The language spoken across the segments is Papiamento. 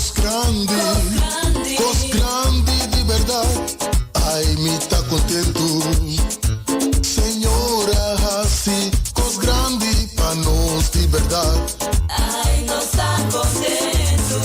Kos grandi, kos grandi di bèrdat. Ai, mi ta kontentu. Señor a hasi kos grandi pa nos di bèrdat. Ai, nos ta kontentu.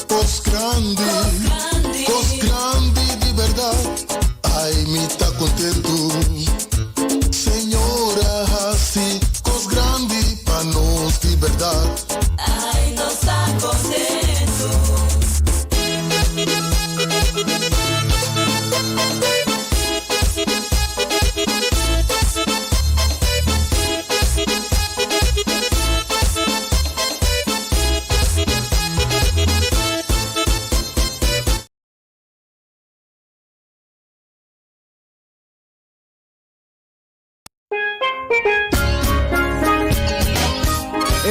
Kos grandi, kos grandi di bèrdat. Ai, mi ta kontentu. Señor a hasi kos grandi pa nos di bèrdat. Ai, nos ta kontentu.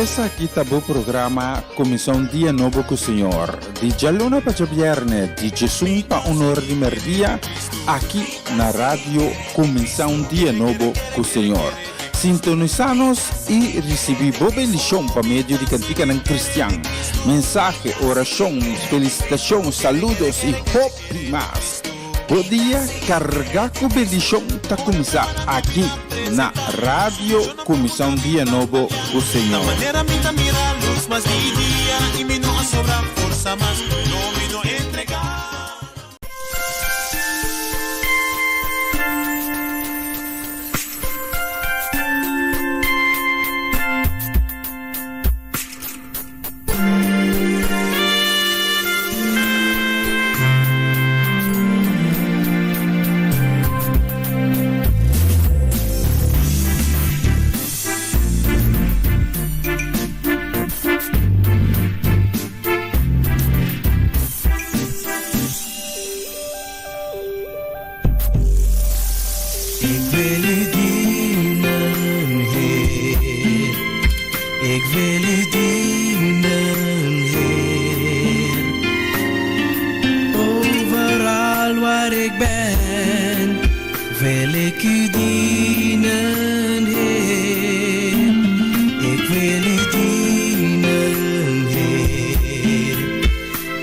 Esaki ta bo programa Kuminsá un Dia Nobo ku Señor, di djaluna pa djabièrnè di djesun pa un or di mèrdia, aki na Radio Kuminsá un Dia Nobo ku Señor. Sintonisá nos i risibí bo bendishon pa medio di kantikanan kristian, mensahe, orashon, felisitashon, saludos i hopi mas. Bo dia kargá ku bendishon ta kuminsá aki na Radio Kuminsá un Dia Nobo ku Señor. Ik wil u dienen, Heer. Ik wil u dienen, Heer. Overal waar ik ben, wil ik u dienen, Heer. Ik wil u dienen, Heer.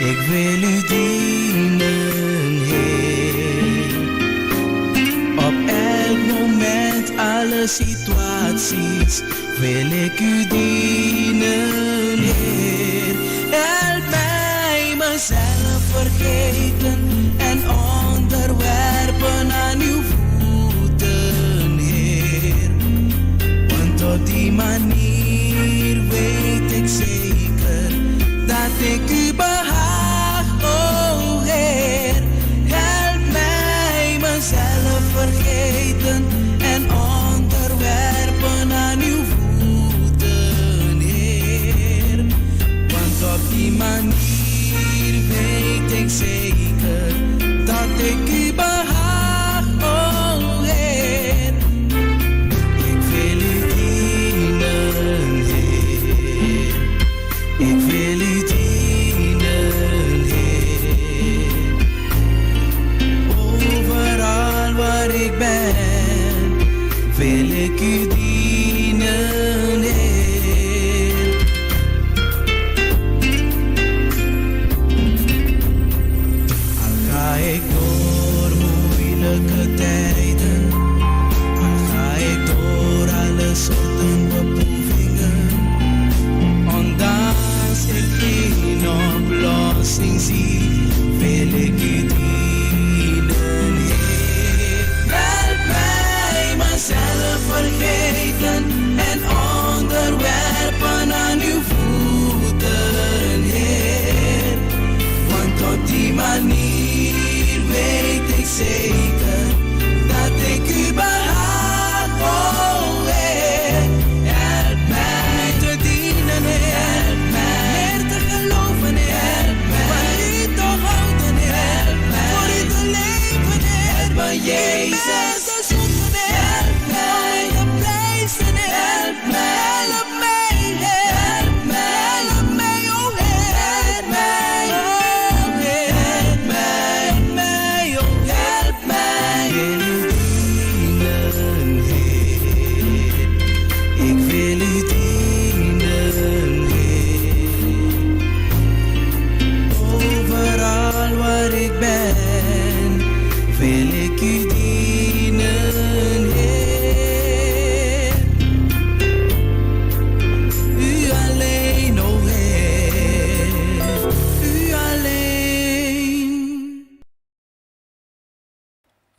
Ik wil u dienen, Heer. Op elk moment, alle situaties, wil ik u dienen, Heer. Help mij mezelf vergeten en onderwerpen aan uw voeten, Heer. Want op die manier weet ik zeker dat ik u behaag, oh Heer. Help mij mezelf vergeten en onderwerpen aan uw voeten, Heer. Want op die manier weet ik zeker dat ik u behaag, oh Heer. Ik wil u dienen, Heer. Ik wil u dienen, Heer. Overal waar ik ben, wil ik u dienen, Heer. Al ga ik door moeilijke tijden, al ga ik door alle soorten beproevingen, ondanks ik geen oplossing zie, wil ik u dienen, Heer. Help mij mezelf vergeten en onderwerpen aan uw voeten, Heer. Want op die manier weet ik zeker dat ik u behaag, oh Heer. Help mij te dienen, help mij meer te geloven, help mij van u te houden, help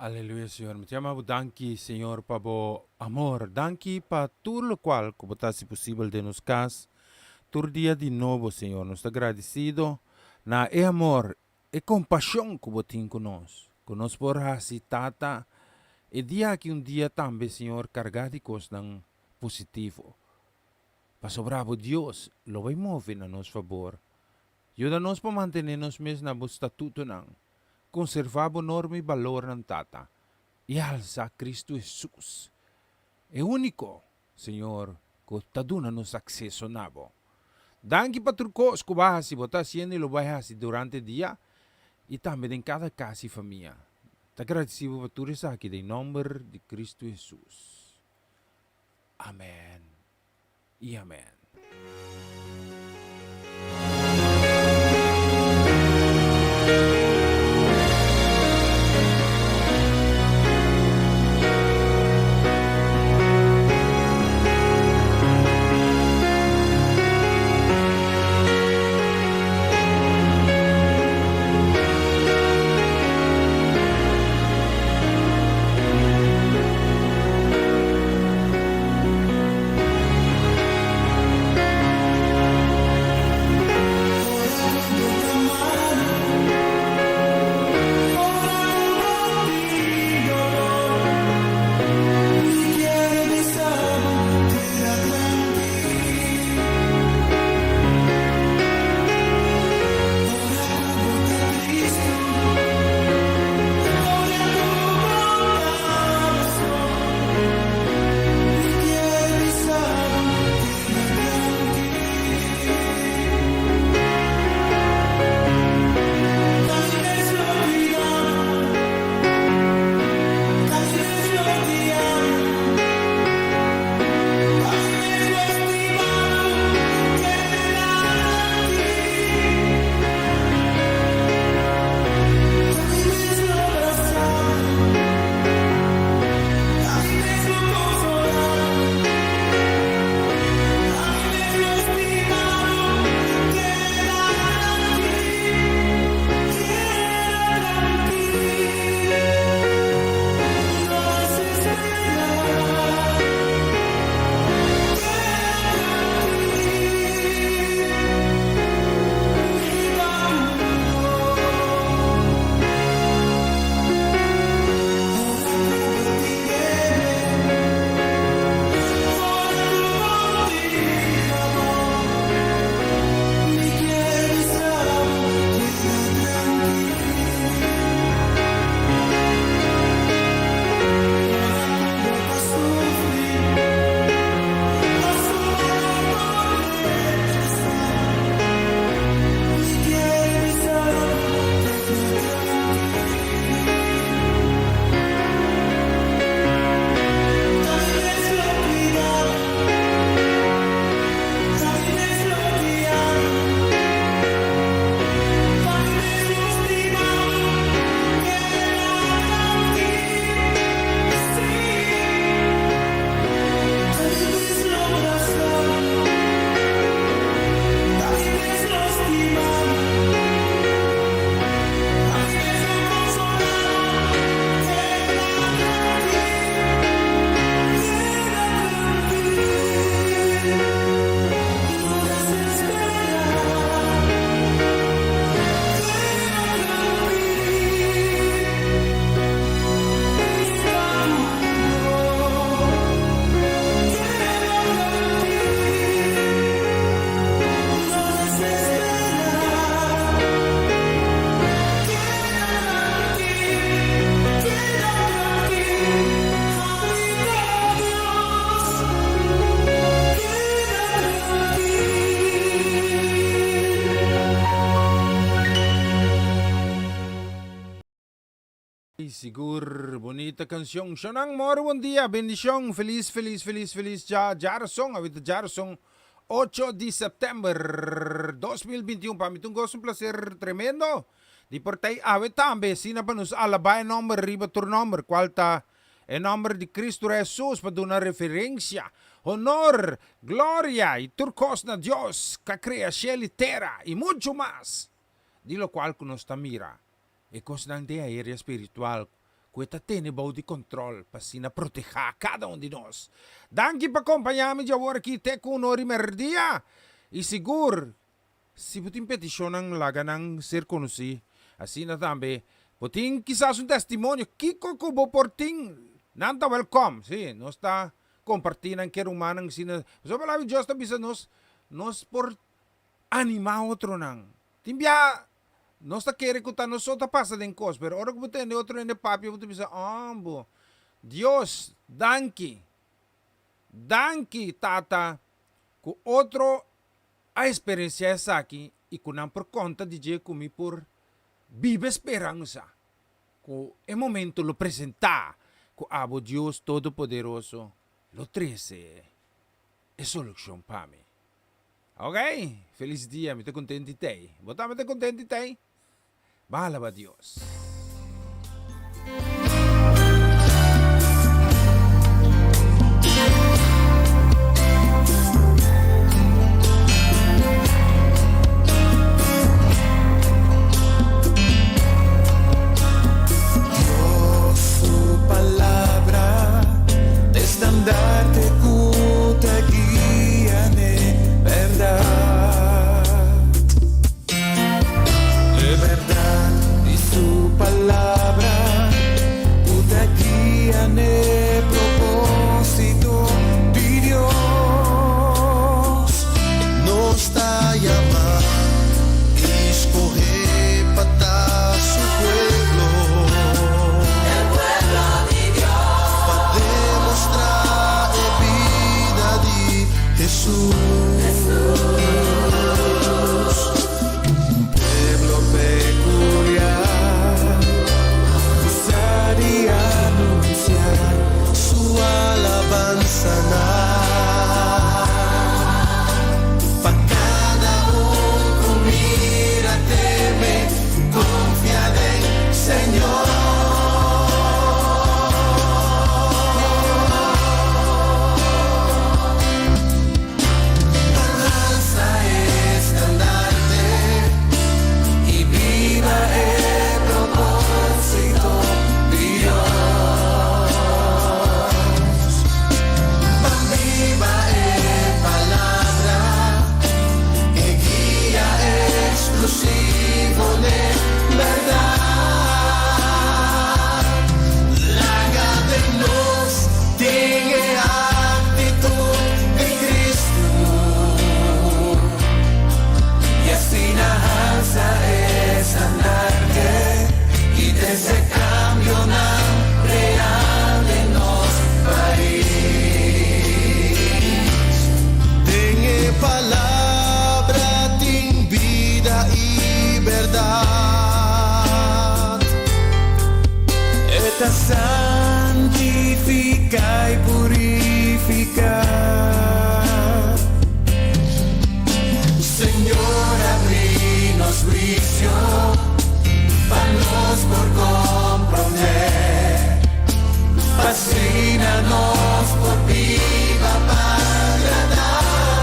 Aleluya Señor mi ta yama bo danki Señor pa bo amor danki pa tur locual cu bo ta haci posibel den nos cas tur dia di nobo Señor nos ta gradicido na e amor e compasion cu bo tin cu nos cu nos por haci Tata e dia aki un dia tambe Señor carga di cosnan positivo pasobra bo Dios lo bay move na nos fabor yuda nos pa mantene nos mes na bo statutonan Konservá bo norma i balornan, Tata, i alsa Kristu Hesus, e úniko Señor ku ta duna nos akseso na bo. Danki pa tur kos ku bo a hasi, bo ta hasiendo i lo bai hasi durante dia i tambe den kada kas i famia. Ta gradisí bo pa tur esaki den nòmber di Kristu Hesus. Amèn i amèn. Sigur bonita cancion. Shonan moro bon dia bendicion feliz feliz feliz feliz dja djarason awe ta djarason ocho di september 2021 pa mi ta un gozo un placer tremendo di por ta awe tambe asina pa nos alaba e nomber riba tur nomber cual ta e nomber di Cristo Hesus pa duna referencia honor gloria y tur cos na Dios ca crea cielo y tera y mucho mas di locual cu nos ta mira. E kosnan den aerea spiritual ku e ta tene bou di kòntròl pa asina protehá kada un di nos. Danki pa kompañá mi djawor aki te ku un ora i merdia. I sigur si bo tin petishonnan laga nan ser konosí. Asina tambe bo tin kisas un testimonio kiko ku bo por tin, nan ta wèlkòm. Sí, nos ta kompartí nan ke rumannan asina. Pasobra palabra di Dios ta bisa nos, nos por animá otronan. Tin bia nos ta kere ku ta nos so ta pasa den kos, pero ora ku bo tende otro hende papia bo ta bisa, Ambo, Dios, danki, danki Tata ku otro a eksperensiá esaki i ku nan por konta di dje ku mi por biba e speransa ku e momento lo presentá ku abo Dios Todopoderoso lo trese e solushon pa mi. Ok, felis dia, mi ta kontent di tei. Bo tambe ta kontent di tei? Ban alaba Dios. Dios su palabra ta estandarte ku ta guia n'e bèrdat. E bèrdat di su palabra ku ta guia n'e propósito di Dios. Nos ta yama i skohé pa ta su pueblo. El pueblo di Dios. Pa demostrá e bida di Hesus. Un pueblo peculiar ku sa di anunciá Su alabansanan. Pa kada un ku mira, teme, konfia den Señor. Ban alsa e estandarte i biba e propósito di Dios. Ban biba e Palabra, e guia eksklusivo n'e bèrdat. Laga den nos tin e aktitut di Kristu I asina alsa e estandarte i trese kambionan real den nos pais. Den e Palabra tin bida i bèrdat. E ta santifiká i purifiká. Señor abri nos huisio pa nos por komprondé, pa asina nos por biba pa agradá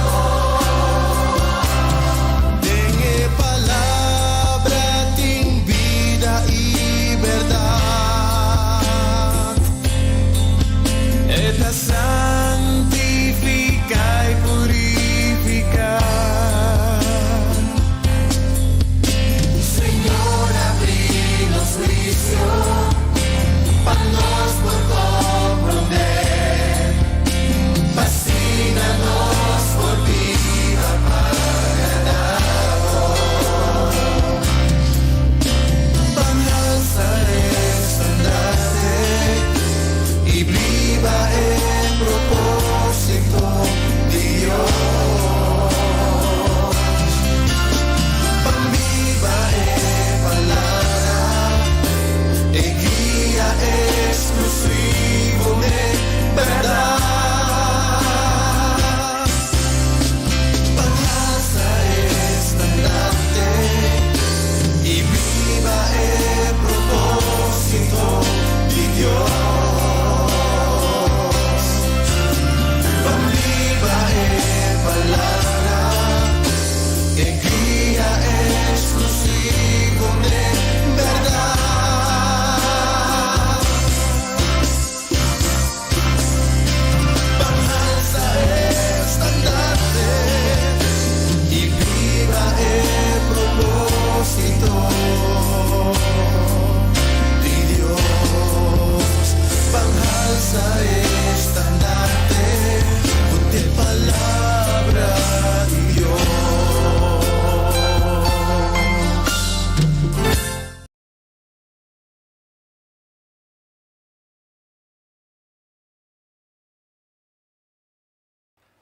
bo. Den e Palabra tin bida i bèrdat.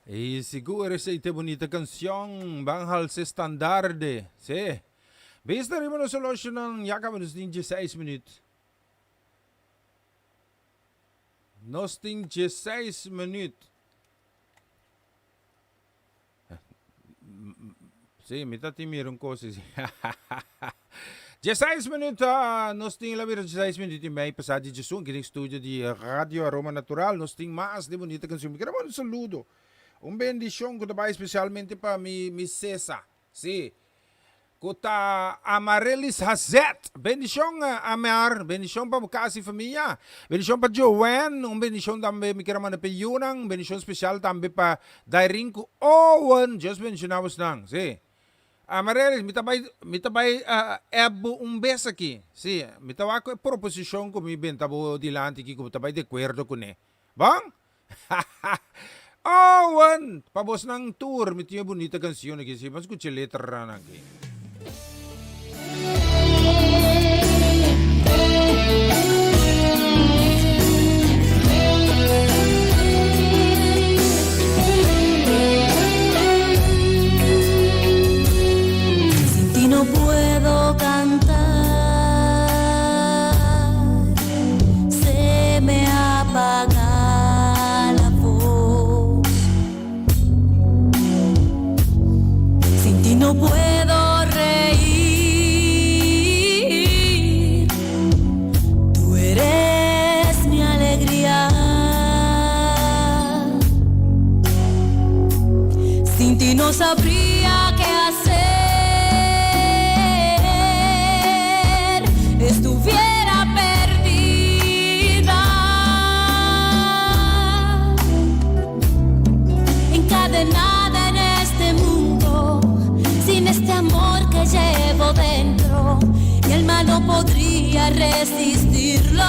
Y sigur esey ta e bunita cancion, Ban halsa e standaarde. Sí. Bista riba nos horlogenan, ya caba nos tin dieseis minuut. Nos tin dieseis minuut. Sí, mi ta tin mira un cos así. Dieseis minuut, nos tin la bira dieseis minuut y mei pasá di diesun aki den studio di Radio Aroma Natural. Nos tin mas di bunita cancion. Mi quier manda un saludo, un bendicion cu ta bay especialmente pa mi mi Cesa. Sí, cu ta Amarelys Hazet. Bendicion Amar, bendicion pa bo casa y famia. Bendicion pa Joanne, un bendicion tambe mi kier a manda pa e yunan. Un bendicion special tambe pa Dairin cu Owen. Dios bendiciona bosnan. Sí. Amarelys, mi ta bay, mi ta bay app bo un bes aki. Sí, mi ta wak cu e proposicion cu mi benta bo dilanti aki cu bo ta bay de acuerdo cune. Bon? Owen! Pa bosnan tur mi tin e bunita cancion aki, si, ban scucha e letranan aki. Sin ti no puedo cantar, se me apaga la voz. Sin ti no puedo reír, tú eres mi alegría. Sin ti no sabría qué hacer, estuviera perdida, encadenada en este mundo, sin este amor que llevo dentro, mi alma no podría resistirlo.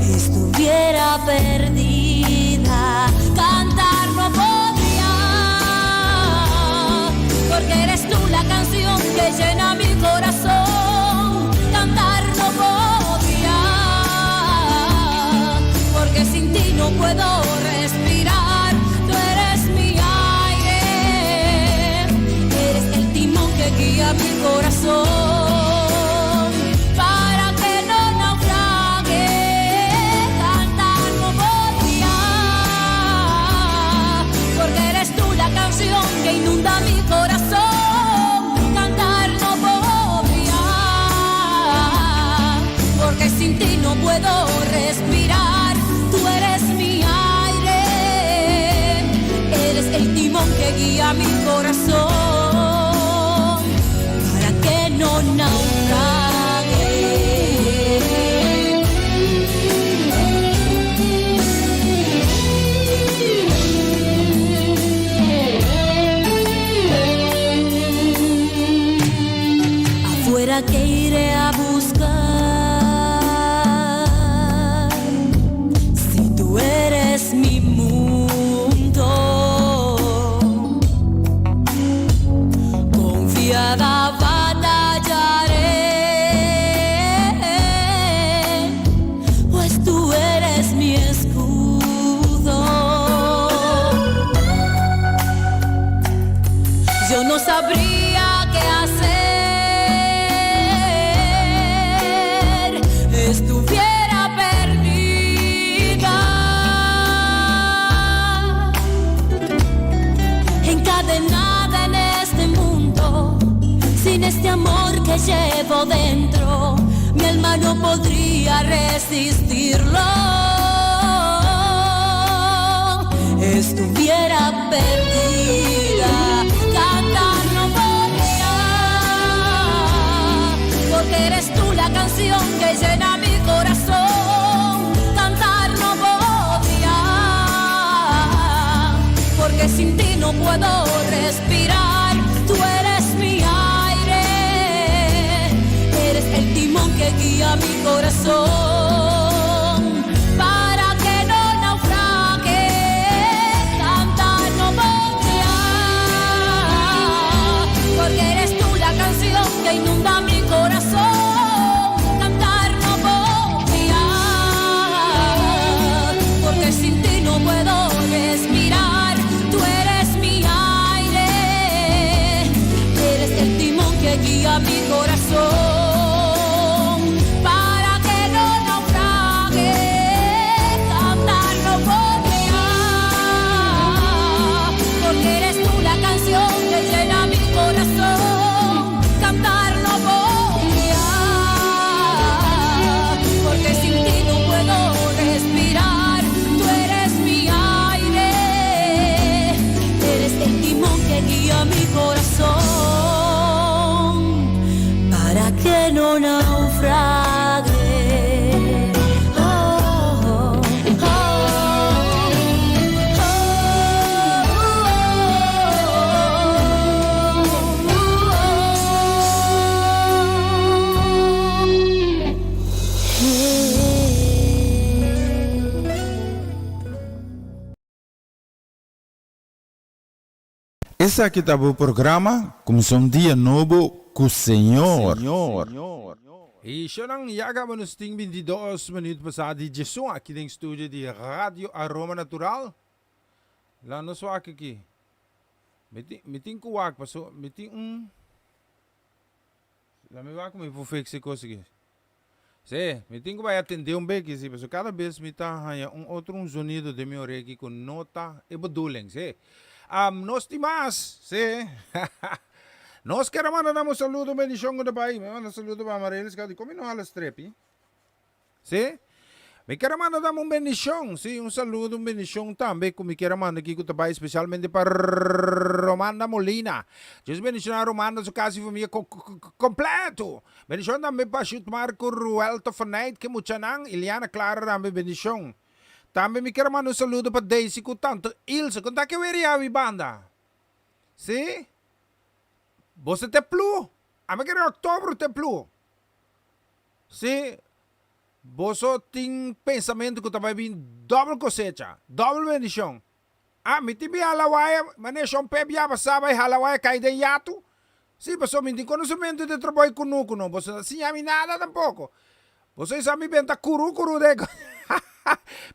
Estuviera perdida, cantar no podría, porque eres tú la canción que llena mi corazón. Cantar no podría, porque sin ti no puedo respirar. Tú eres mi aire, eres el timón que guía mi corazón para que no naufrague. Cantar no podría, porque eres tú la canción que inunda mi corazón. Cantar no podría, porque sin ti no puedo respirar. Tú eres mi aire, eres el timón que guía mi corazón para que no naufrague. Afuera que iré a buscar si tú eres mi mundo. Confiada batallaré, pues tú eres mi escudo. Yo no sabría qué hacer, estuviera perdida, encadenada en este mundo, sin este amor que llevo dentro, mi alma no podría resistirlo. Estuviera perdida, cantar no podría, porque eres tú la canción que llena mi corazón. Cantar no podría, porque sin ti no puedo respirar. Tú eres mi aire, eres el timón que guía mi corazón para que no naufrague. Cantar no podría, porque eres tú la canción que inunda mi corazón. Cantar no podría, porque sin ti no guía mi corazón para que no naufrague. Cantar no podría, porque eres tú la canción que llena mi corazón. Cantar no podría, porque sin ti no puedo respirar. Tú eres mi aire, eres el timón que guía mi corazón para que no naufrague. Oh, oh, oh, oh. Esaki ta bo programa Kuminsá un Dia Nobo ku Señor. I shonan ya kaba nos tin 22 minuut pasá di djesun aki den studio di Radio Aroma Natural. La nos wak aki. Mi tin mi tin ku wak paso mi tin un La mi wak mi por fix e kos aki. Sí, mi tin ku bai atendé un beki si paso kada bes mi ta haña un otro un zonido den mi oreki ku no ta e bedoeling, sí. Nos tin mas, sí. Nos ker a manda nan un saludo, un bendishon ku ta bai. Mi a manda saludo pa Amarelys kaba di kon mi no hala strepi. Sí. Mi ker a manda tambe un bendishon, sí, un saludo, un bendishon tambe ku mi ker a manda aki ku ta bai spesialmente pa Romanda Molina. Dios bendishoná Romanda, su kas i famia kompleto. Bendishon tambe pa Shutmar ku Ruelto Faneit ke muchanan, Iliana Clara tambe bendishon. Tambe mi ker a manda un saludo pa Daisy ku tanto Ilse. Kon ta ke weri awi banda? Sí? Boso te plu? Ami kere oktobro te plu. Sí? Boso tin pensamentu ku ta bai bin dòbel kosecha, dòbel bendishon. Ah, mi tin bin hala waya, manera Shon Pep ya pasá bai hala waya kai den yatu. Sí, pasobra mi tin konosementu di trabou i kunuku no. Boso no ta siña mi nada tampoko. Boso a sa mi benta kuru kuru den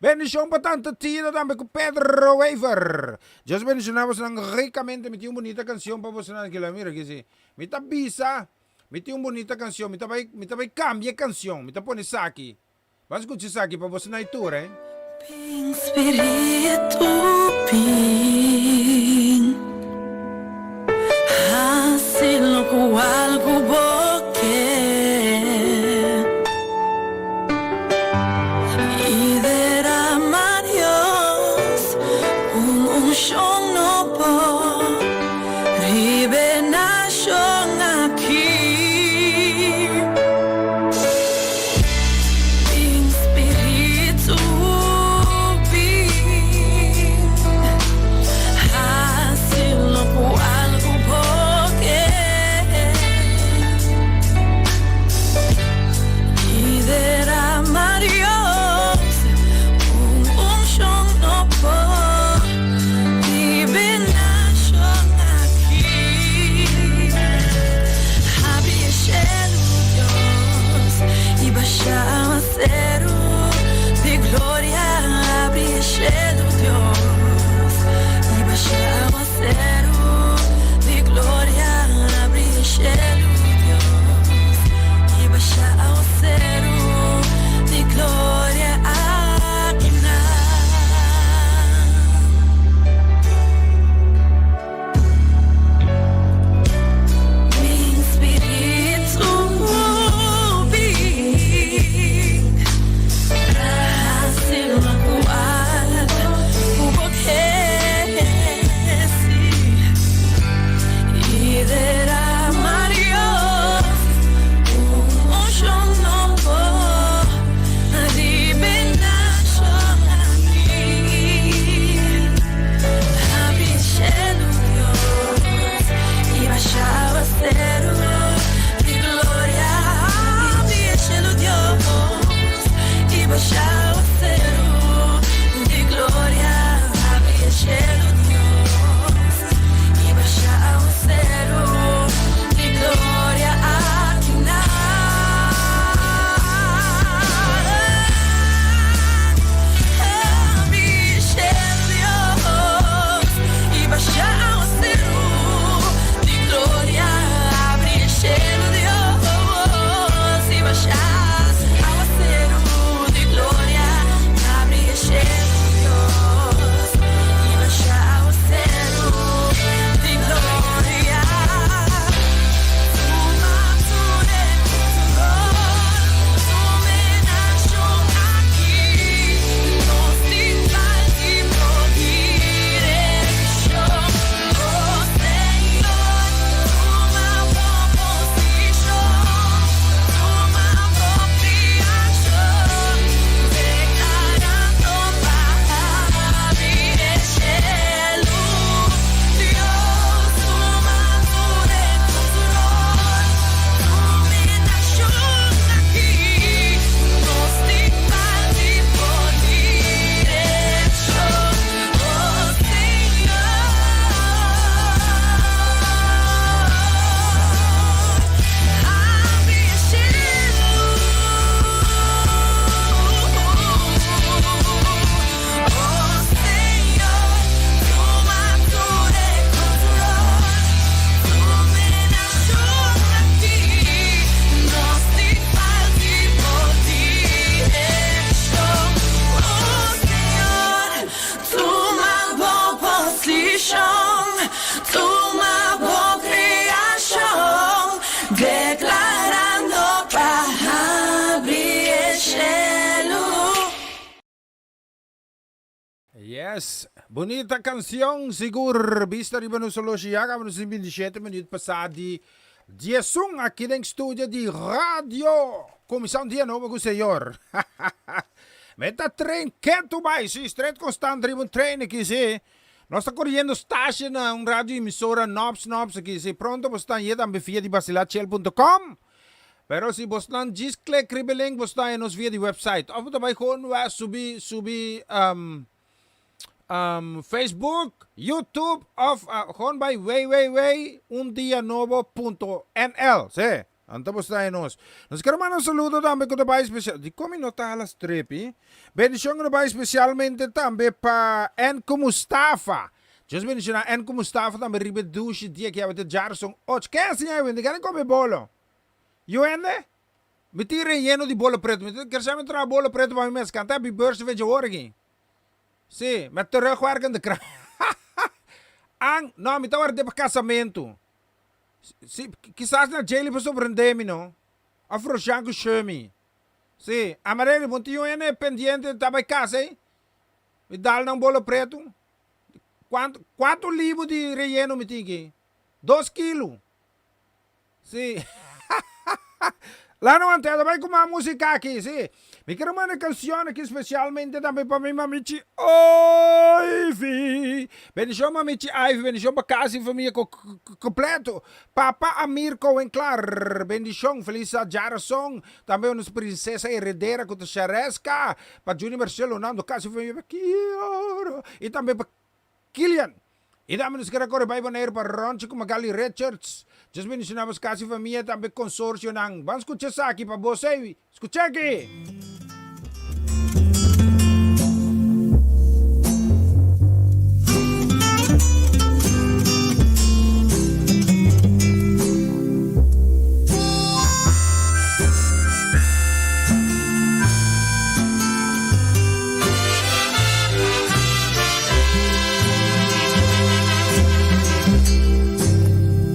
Bendishon pa tante Tina tambe ku Pedro Wever. Dios bendishoná bosonan rikamente. Mi tin un bunita kansion pa bosonan kila. Mira aki si. Mi ta bisa, mi tin un bunita kansion. Mi ta bai, mi ta bai kambia e kansion. Mi ta pone esaki. Ban skucha esaki pa boso na e tur, eh. Bin Spiritu bin Hasi lokual ku bo ke I derama Dios un unshon nobo Riba e nashon aki. Bin Spiritu bin Hasi lokual ku bo ke I derama Dios un unshon nobo Riba e nashon aki. Yes, bunita cancion sigur. Bista riba nos horloge ya caba nos tin 27 minuut pasa di 11 aki den studio di Radio. Cuminsa un dia nobo cu Señor. Me ta train ketu bay, si, straight constant riba un train aki, si. Nos ta coriendo stage na un radio emisora nops nops aki, si. Pronto bo stan ye tambe via di basilachel.com. Pero si bosnan djis click riba e link bos ta haña nos via di website of bo ta bai gewoon wè subi subi Facebook, YouTube of gewoon bai www undianobo punto nl si anto bos ta haña nos. Nos kere manda un saludo tambe ku ta bai special dikon mi no ta hala strepi? Bendishon ku ta bai specialmente tambe pa Enco Mustafa. Dios bendiciona en cu Mustafa tambe riba e dushi dia ki awete djarson och. Ken a siña wende? Ken a come bolo? Yo hende? Mi tin reyeno di bolo preto. Mi tin kersa mi traha bolo preto pa mi mes. Kanta happy birthday fecha awor aki. Si, met terugwerkende kracht. An, no, mi ta ward'é pa casamentu. Si, kisas na Jaylee por sorprendé mi, no? Of Roshan cu Shirmy. Si, Amarely, bo tin un hende pendiente ta bay casa ei? Mi dal nan bolo preto. Cuanto, cuanto libo di relleno mi tin aki? Dos kilo. Si. Lano Antela bai kuma musica aki, si. Mi quiero manda cancion aki specialmente tambe pa mi mamichi Ivy. Bendicion mamichi Ivy, bendicion pa casa y familia completo. Papa Amir Cohen Clar, bendicion, feliz djarason. Tambe nos princesa heredera cu ta Shareska, pa Juni Marcelo Nando Casi familia pa Kiara y tambe pa Kilian. Y tambe nos kere core bay Bonaire pa Ronchi cu Magali Richards. Just bendiciona bos casi familia tambe consorcionan. Ban scucha esaki pa bos ey. Scucha aki!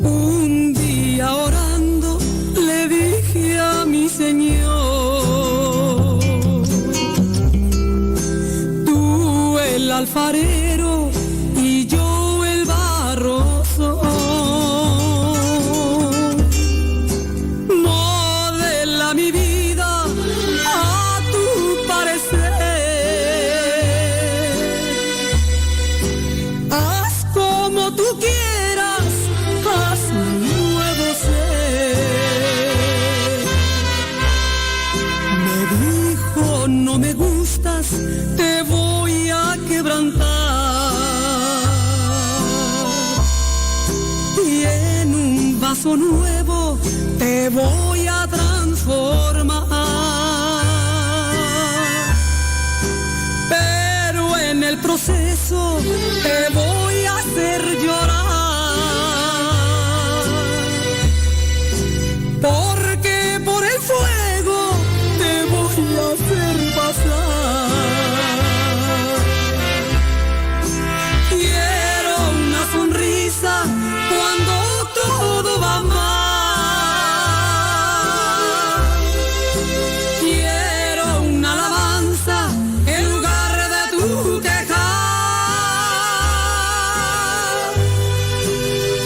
Un dia orando le dije a mi Señor, Tú el alfarero y yo el barro soy. Modela mi vida a tu parecer. Haz como tú quieras, haz un nuevo ser. Me dijo, no me gustas, te voy a quebrantar. Y en un vaso nuevo te voy a transformar. Pero en el proceso te voy a hacer llorar. Porque por el fuego te voy a hacer pasar. Quiero una sonrisa cuando todo va mal. Quiero una alabanza en lugar de tu quejar.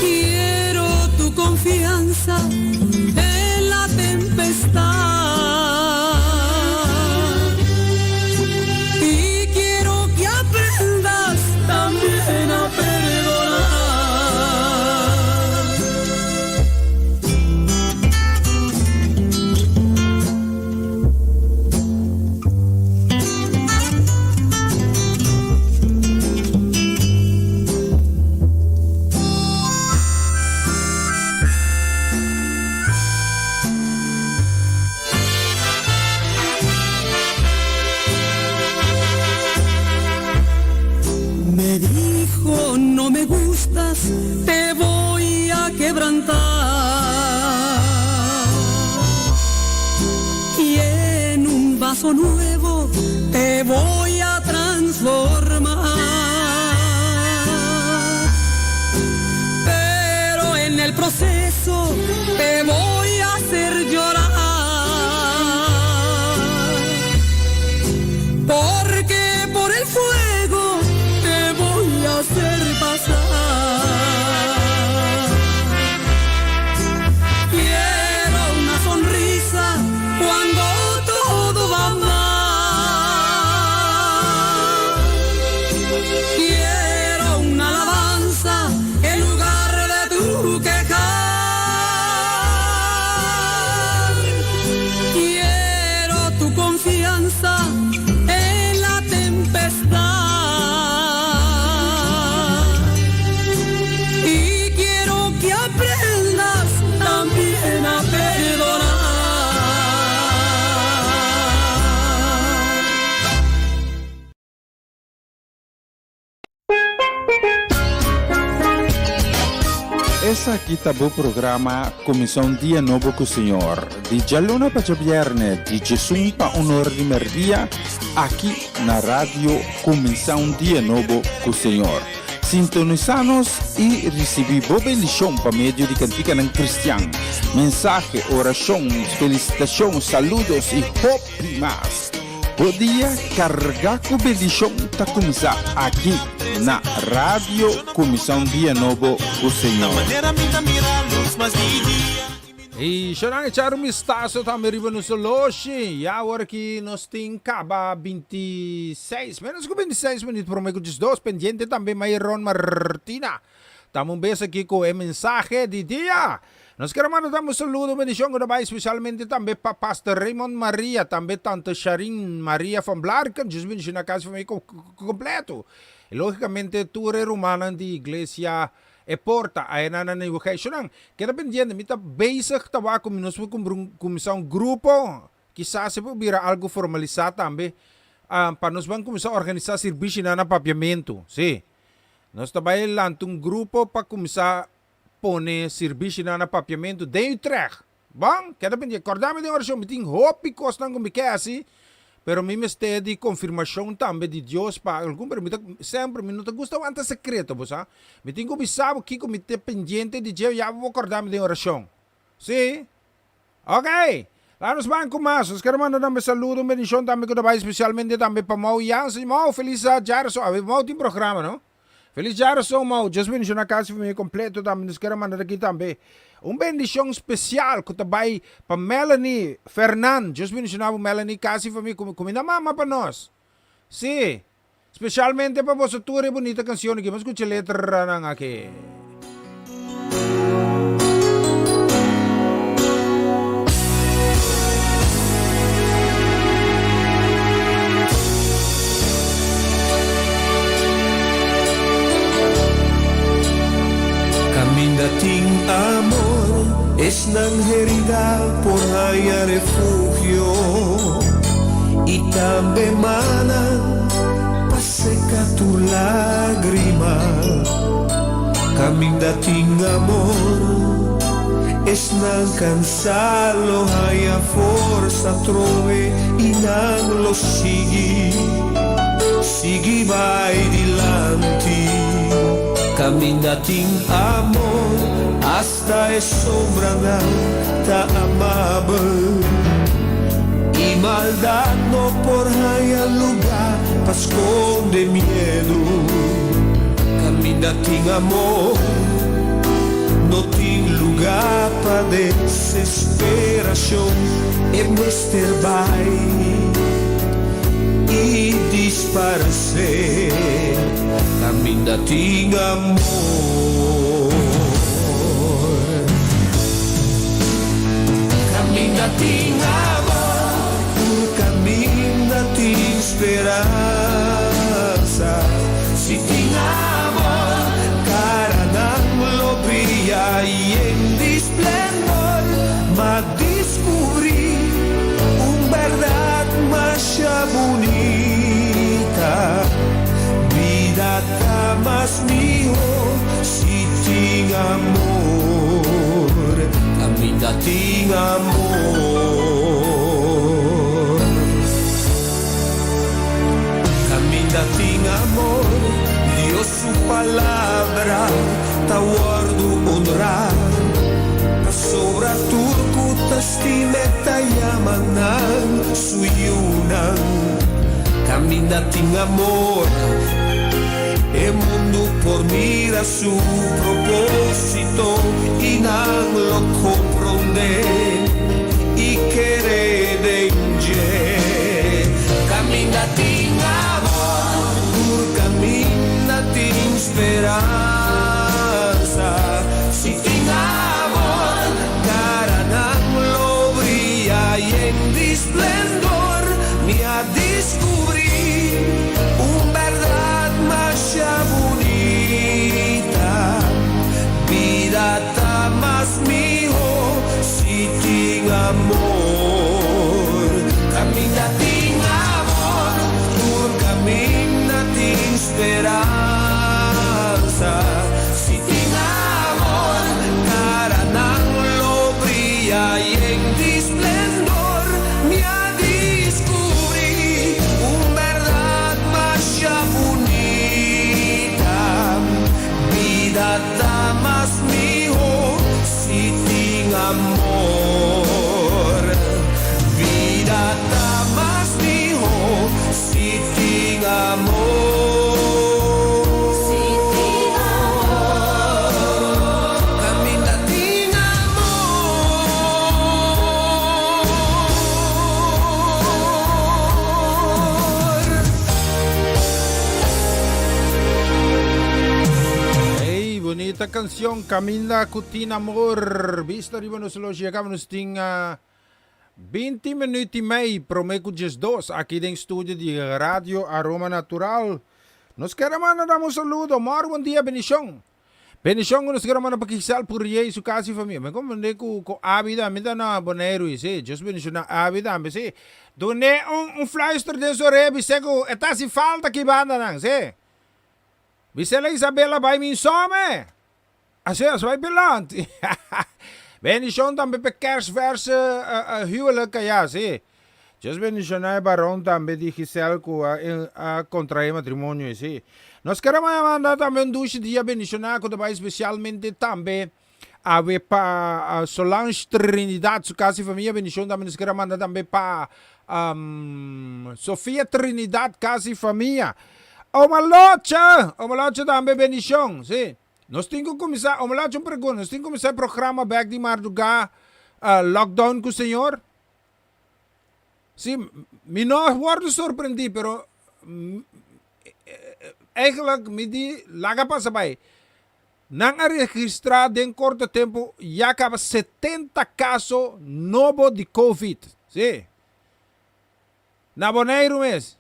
Quiero tu confianza en la tempestad. Y quiero que aprendas también a perdonar. Me dijo, no me gustas, te voy a quebrantar. Y en un vaso nuevo te voy a transformar. Pero en el proceso te voy a hacer llorar. Porque por el fuego te Esaki ta bo programa Kuminsá un Dia Nobo ku Señor, di djaluna pa djabièrnè di djesun pa un or di mèrdia, aki na Radio Kuminsá un Dia Nobo ku Señor. Sintonisá nos i risibí bo bendishon pa medio di kantikanan kristian, mensahe, orashon, felisitashon, saludos i hopi mas. Bo dia kargá ku bendishon ta kuminsá aki na Radio Kuminsá un Dia Nobo ku Señor. I shonan echar un bistaso tambe riba nos oloshi. Ya awor aki nos tin kaba bintiseis, menos ku bintiseis minuut prome ku diesdos. Pendiente tambe Mayron Martina. Tamo un bes aki ku e mensahe di dia. Nos kier a manda tambe un saludo, un bendishon ku ta bai spesialmente tambe pa Pastor Raymond Maria, tambe Tante Sharin Maria van Blarken, Dios bendishona kas i famia kompleto. I logikamente tur e rumannan di Iglesia E Porta, ayenan na Nieuwegein. Shonnan, keda pendiente, mi ta bezig ta wak ku mi nos por kuminsá un grupo, kisas e por bira algu formalisá tambe, pa nos ban kuminsá organisá sirbishinan na Papiamentu. Sí. Nos ta bai lanta un grupo pa kuminsá pone sirbishinan na papiamentu den Utrecht. Bon, keda pendiente. Kòrda mi den orashon. Mi tin hopi kosnan ku mi ke hasi, pero mi mester di konfirmashon tambe di Dios pa algun. Pero mi ta, semper mi no ta gusta wanta sekreto, bo sa. Mi tin ku bisa bo kiko mi ta pendiente di dje, ya bo por kòrda mi den orashon. Sí. Ok! Laat nos ban ku mas. Nos kere manda tambe saludo, un bendishon tambe ku ta bai spesialmente tambe pa Mou Jansen. Mou, felis djareson. Awe Mou tin programa, no? Felis djareson, Mou. Dios bendishona kas i famia kompleto tambe. Nos kere manda aki tambe un bendishon spesial ku ta bai pa Melanie Fernand. Dios bendishona bo, Melanie, kas i famia. Kuminda mama pa nos. Sí. Specialmente pa boso tur e bunita cancion aki. Bo scucha letranan aki. Caminda tin amor, esnan herida por haña refugio. I tambe manan pa seka tur lágrima. Kaminda tin amor, esnan kansá lo haña forsa trobe i nan lo sigui, sigui bai dilanti. Kaminda tin amor, Hasta e sombranan ta amabel i maldat no por haña lugá pa skonde miedu. Kaminda tin amor, no tin lugá pa desesperashon, e mester bai i disparsé. Kaminda tin amor. Kaminda tin amor. Tur kaminda tin speransa. Si tin amor, karanan lo bria yen di splendor. M'a diskubrí un bèrdat masha bunita. Bida ta mas mihó si tin amor. Caminda tin amor. Caminda tin amor, Dios su palabra ta wordu honrá. Pasobra tur cu ta stim'e ta yama nan su yiunan. Caminda tin amor, e mundu por mira su propósito i nan lo comprendé i kere den dje. Caminda tin amor, tur caminda tin speransa. Si tin amor, caranan lo bria yen di splendor. Mi a descubrí un berdad masha bunita, bida ta mas miho si tin amor. Caminda tin amor, tur caminda tin speransa. Si tin amor. canción Caminda cu tin amor. Bista riba nos loge ya caba nos tin 20 minuut y mei prome cu 12 aki den studio di Radio Aroma Natural. Nos kier a manda dam un saludo. Mor bon dia bendición. Bendición cu nos kier a manda pa Giselle Purrier y su casa y familia. Me comprende cu cu Abi tambe ta na Boneiru y si Dios bendiciona Abi tambe si. Dune un un fluister den su orea bis'e cu e ta haci falta aki bandanan si. Bis'e la Isabela bay min some. Así as bai beland. Bendicion tambe p'e kersverse huwelijk aya, sí. Dios bendiciona e baron tambe di Giselle cu a contrae matrimonio ei, sí. Nos kere manda tambe un dushi dia bendiciona cu ta bai specialmente tambe awe pa Solange Trinidad su casa y famia. Bendicion tambe nos kere manda tambe pa Sofia Trinidad casa y famia. Oma Locha, Oma Locha tambe bendicion, sí. Nos tin ku kuminsá, o mi laat un pregunta, nos tin ku kuminsá e programa bèk di mardugá lockdown ku señor? Sí, mi no a wòrdu sorprendí, pero eigenlijk mi di laga pasa bai. Nan a registrá den korto tempu ya kaba 70 kaso nobo di covid. Sí. Na Boneiru mes.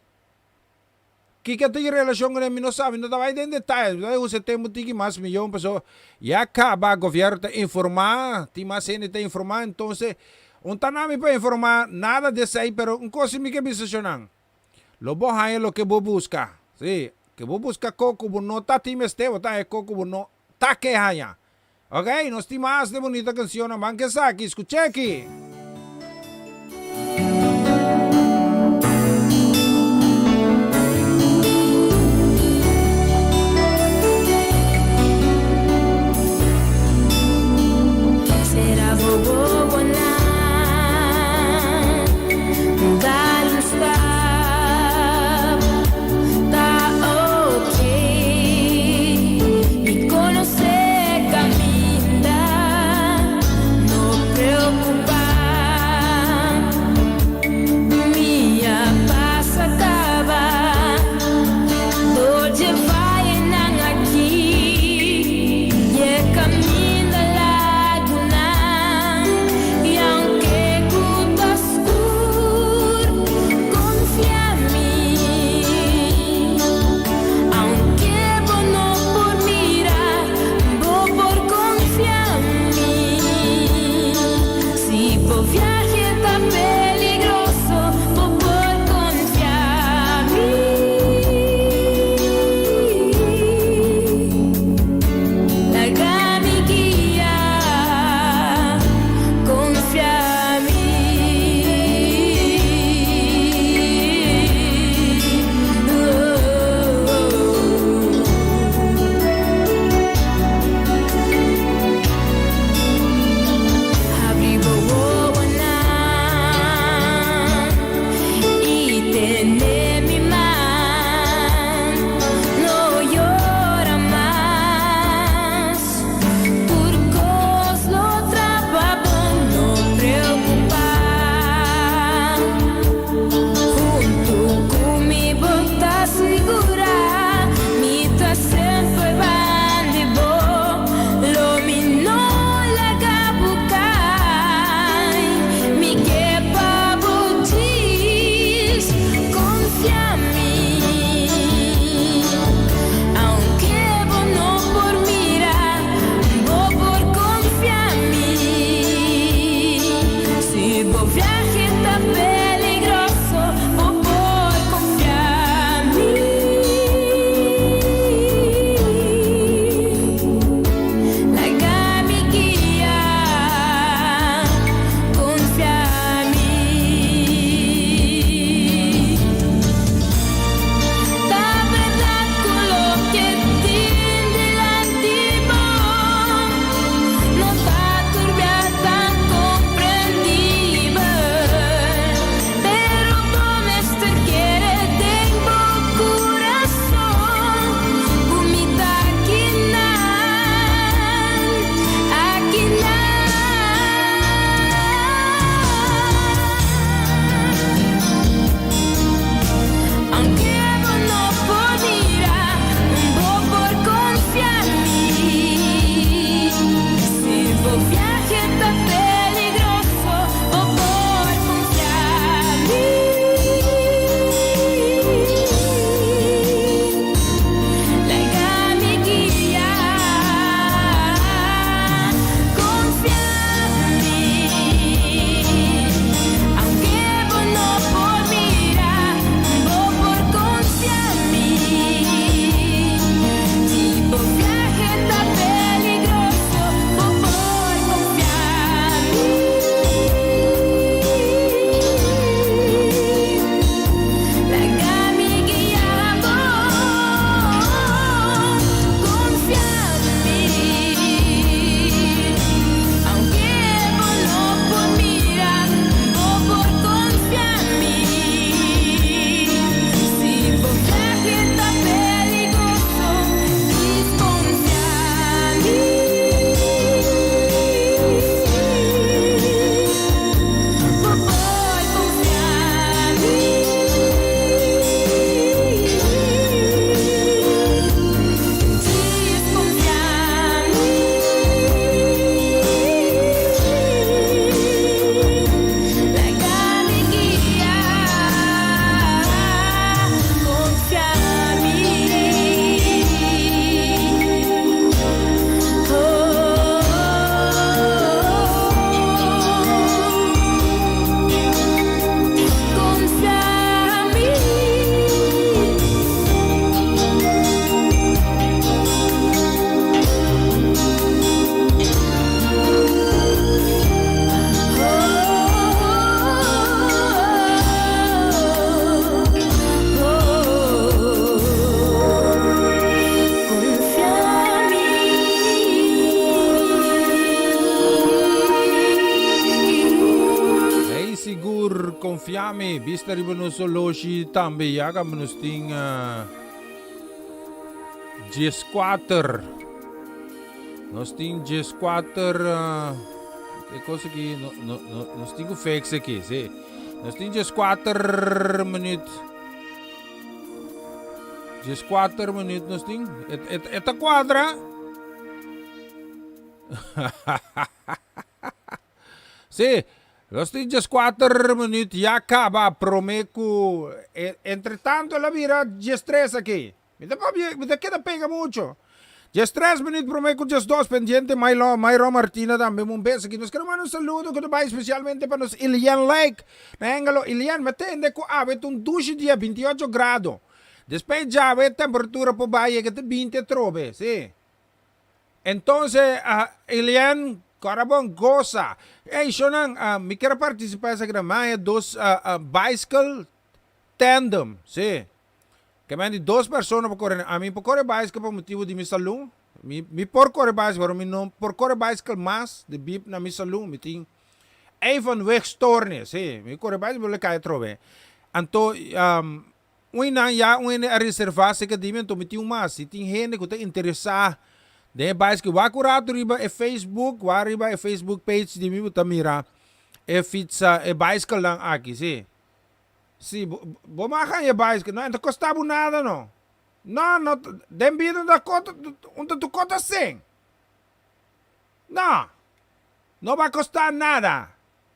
Kiko tin relashon ku mi no sa, mi no ta bai den detaye, mi ta bai usa e tempu tiki mas miyon paso ya kaba gobierno ta informa, tin mas hende ta informa, entonces un ta na mi pa informa nada di esei pero un kos si mi ke bisa shonnan, lo bo haña loke bo buska, si, ke bo buska ko ku bo no ta tin mester bo ta haña ko ku bo no ta ke haña. Ok, nos tin mas de bunita cancionnan. Ban ke esaki, scucha aki. Será bobo bonan Dal un stap Ta ok Mi conoce caminda No preocupa. Konfia mi, bista riba nos oloshi tambe ya kamba nos tin dieskuater. Nos tin dieskuater e kos aki no no no nos tin ku fix aki, si. Nos tin dieskuater minuut. Dieskuater minuut nos tin. E e e ta kuadra. Sí, nos tin dieskuater minuut ya kaba promé ku entretanto el a bira diestres aki. Mi ta papia, mi ta keda pega mucho. Diestres minuut promé ku diesdos pendiente Mailo, Mayro Martina tambe un bes aki. Nos kere manda un saludo ku ta bai spesialmente pa nos Ilian Lake na Hengelo. Ilian, mi a tende ku awe ta un dushi dia, bintiocho grado. Despues djawe e temperatura por bai yega te binti atrobe, sí. Entonces, Ilian, kòrda bon, gosa. Ey, shownan, mi kier a partisipá esaki nan. Mi a haña dos bicycle tandem, sí. Ke men di dos persona por kore. Ami por kore bicycle pa motibu di mi salú. Mi, mi por kore bicycle, pero mi no por kore bicycle mas debí na mi salú. Mi tin evenwichtstoornis, sí. Mi kore bicycle, mi lo kai atrobe. Anto, Un nan ya un hende a reservá serka di mi anto mi tin un mas. Si tin hende ku ta interesá den e baiskel, wak un ratu riba e Facebook, wak riba e Facebook page di mi bo ta mira e fitsa, e baiskelnan aki, si. Si, bo, bo mag haña e baiskel, no, e no ta kosta bo nada no. No, no, den bida no ta kota, un ta tur kota sen. No, no ba kosta nada.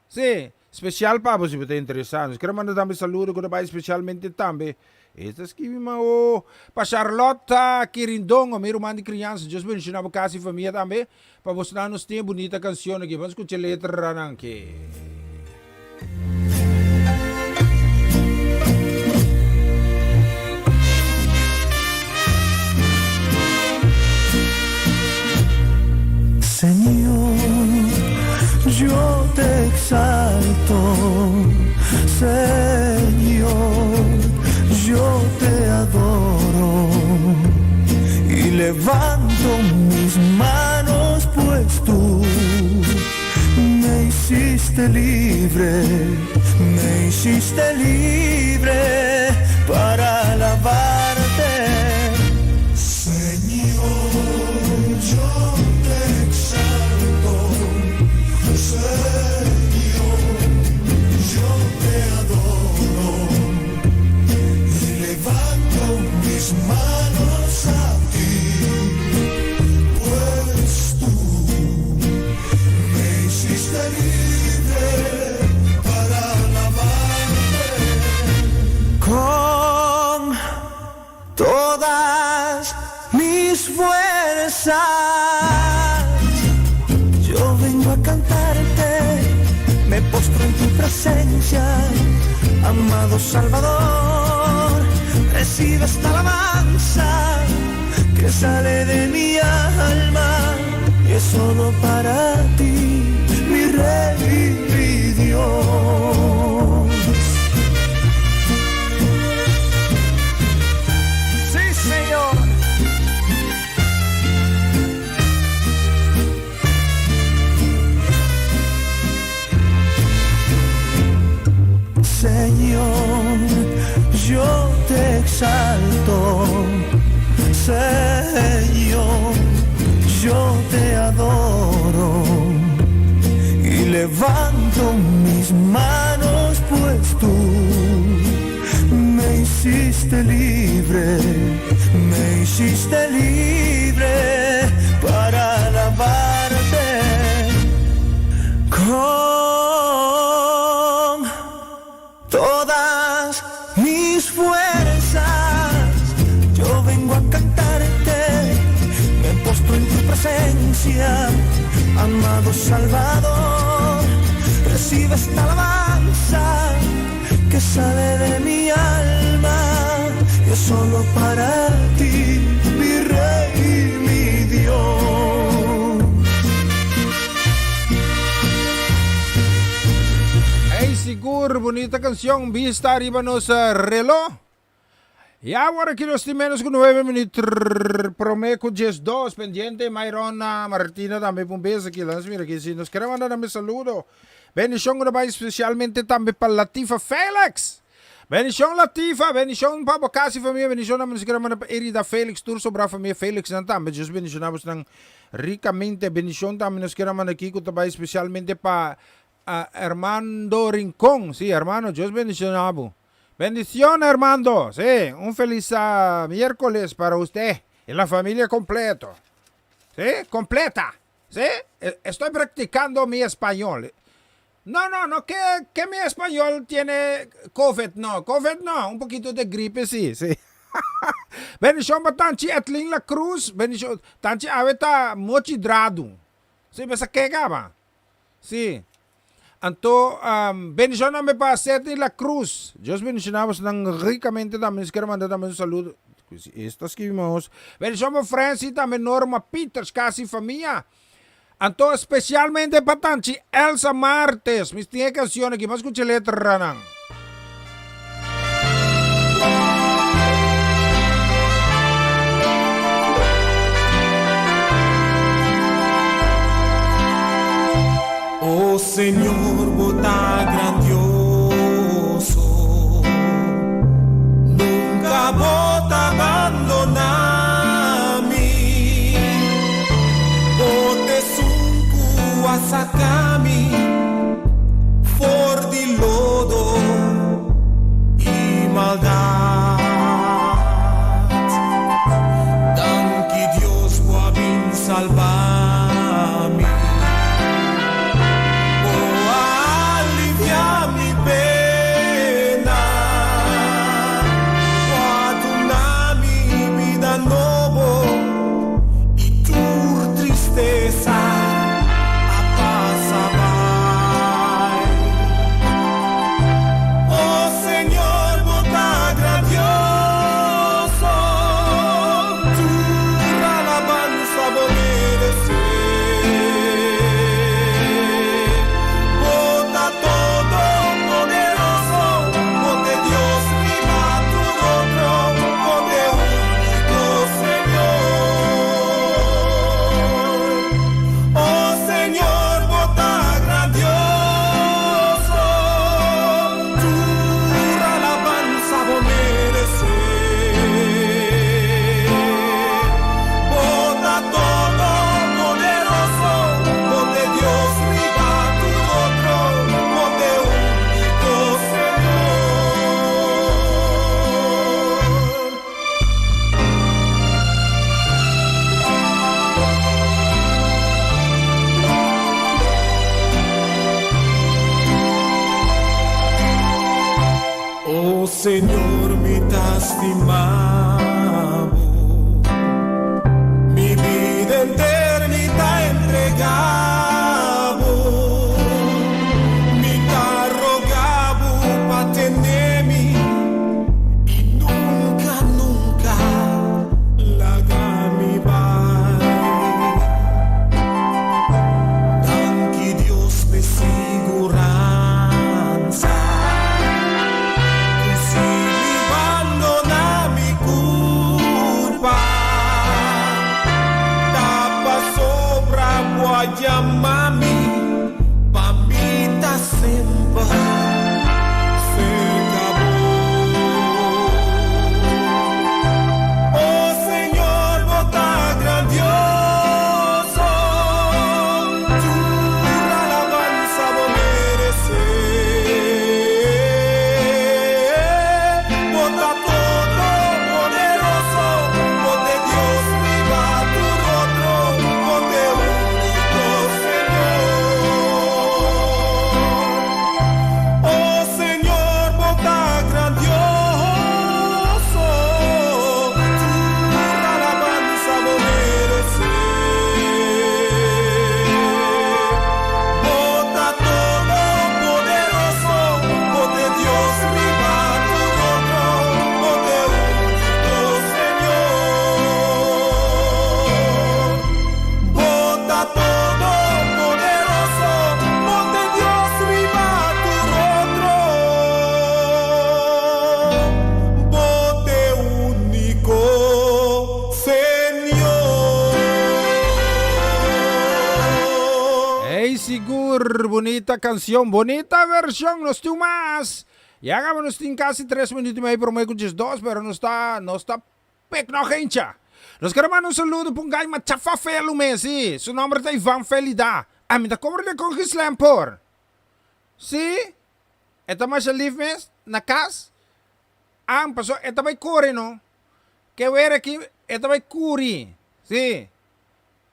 Sí, special pa bo si bo ta interesa. Nos kere manda tambe saludo ku ta bai specialmente tambe. E ta skibi ma o pa Charlotta Quirindongo, mi ruman di criansa. Dios bendiciona bo casa y famia tambe. Pa bosnan nos tin e bunita cancion aki. Ban scucha e letranan aki. Señor, yo te exalto, Señor, yo te adoro y levanto mis manos, pues tú me hiciste libre, me hiciste libre para alabarte. Señor, yo te exalto, Señor, yo te adoro y levanto mis manos a ti, pues tú me hiciste libre para alabarte. Con todas mis fuerzas yo vengo a cantarte, me postro en tu presencia, amado Salvador, recibe esta alabanza que sale de mi alma y es solo para ti, mi Rey y mi Dios. Sí, Señor. Señor, yo te exalto. Señor, yo te adoro. Y levanto mis manos, pues tú me hiciste libre, me hiciste libre para alabarte. Con todas mis fuerzas yo vengo a cantarte, me postro en tu presencia, amado Salvador, recibe esta alabanza que sale de mi alma y es solo para ti, mi Rey y mi Dios. Ey sigur bunita cancion bista riba nos reloj. Ya awor aki nos tin menos ku nuebe minuut prome ku 12. Pendiente Mayrona Martina tambe pa un bes aki. Laat nos mira aki si nos kere manda tambe saludo. Bendishon ku ta bai spesialmente tambe pa Latifa Felix. Bendishon Latifa, bendishon pa bo kas i famia, bendishon tambe nos kere manda pa Erida Felix, tur sobra famia Felixnan tambe. Dios bendishona bosnan rikamente. Bendishon tambe nos kere manda aki ku ta bai spesialmente pa Armando Rincon. Si hermano, Dios bendishona bo. Bendicion Armando, sí, un feliz miércoles para usted y la familia completo. Sí, completa. Sí, estoy practicando mi español. No, no, no, que, que mi español tiene COVID, no, COVID no, un poquito de gripe sí, sí. Bendicion pa Tanchi Etlin La Cruz, bendicion, Tanchi awe ta mochi dradu. Sí, besa ke gaba. Sí. Anto, bendicion tambe pa Sedney La Cruz. Dios bendiciona bosnan ricamente tambe. Nos kier manda tambe un saludo. Esta skibi nos. Bendicion pa Francie tambe Norma Peters, casi famia. Anto, especialmente pa Tanchi Elsa Martes. Mis tin e cancion aki. Mas scucha letranan. Oh Señor, bo ta grandioso, nunca bo ta bandona mi. Bo t'esun cu a saca mi for di lodo i maldat. Danki Dios bo a bin salba mi. Bo a alivia mi pena. Bo a duna mi bida nobo i tur tristesa. A pasa bai. Oh Señor, bo ta grandioso, tur alabansa bo meresé. Bo ta todopoderoso, bo t'e Dios riba tur otro, bo t'e único Señor. Oh Señor, bo ta grandioso, tur alabansa bo meresé. Bo ta todopoderoso, bo t'e Dios riba tur otro, bo t'e único Señor. O Señor, mi ta stima bo, mi bida enter mi ta entrega bo. Mi ta roga bo pa tene mi. I nunka, nunka laga mi bai. Danki Dios p'e siguransa ku si mi bandoná mi kurpa. Bonita canción, bonita versión, nos tin mas. Ya caba nos tin casi tres minuut y medio prome cu 12, pero nos ta, nos ta pek nog eentje. Nos quiere manda un saludo pa un guy macha fafelu mes, si. Su nomber ta Ivan Felida. A mi ta cobra de con Gislem por. Si, e ta masha lief mes, na cas. Ah, paso e ta bay core no. Ke weer aki e ta bay curi. Si.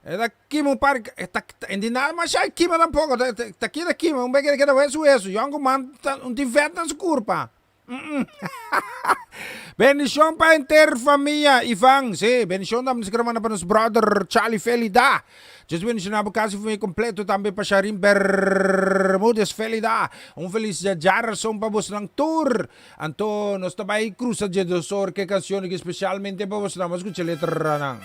E ta kima un par, e ta, e di nada masha e kima tampoco, ta, ta, ta keda kima, un beke ta keda wesu wesu. Yongu man ta un tin vet na su curpa. Mm-mm. Bendicion pa henter famia Ivan. Sí, bendicion tambe nos quiero manda pa nos brother Charlie Felida. Dios bendiciona bo casa y familia completo tambe pa Sharin Bermudez Felida. Un feliz djarason pa bosnan tur. Anto nos ta bai cruza djedosor ke cancion aki specialmente pa bosnan. Bo scucha letranan.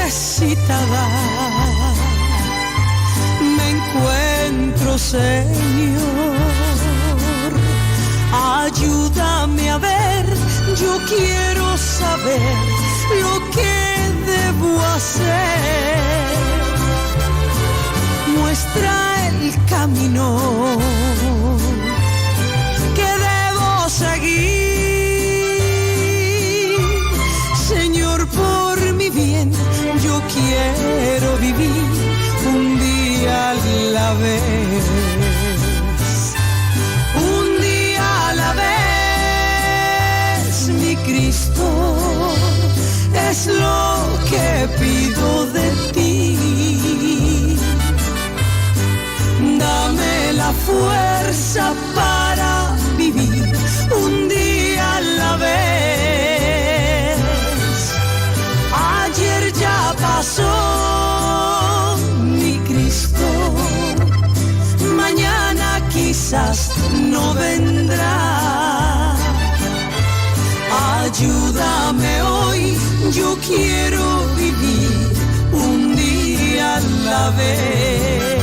Necesitada me encuentro, Señor. Ayúdame a ver, yo quiero saber lo que debo hacer. Muestra el camino que debo seguir. Señor, por mi bien, yo quiero vivir un día a la vez. Un día a la vez, mi Cristo, es lo que pido de ti. Dame la fuerza para vivir un día a la vez. Ayer ya pasó, mi Cristo. Mañana quizás no vendrá. Ayúdame hoy, yo quiero vivir un día a la vez.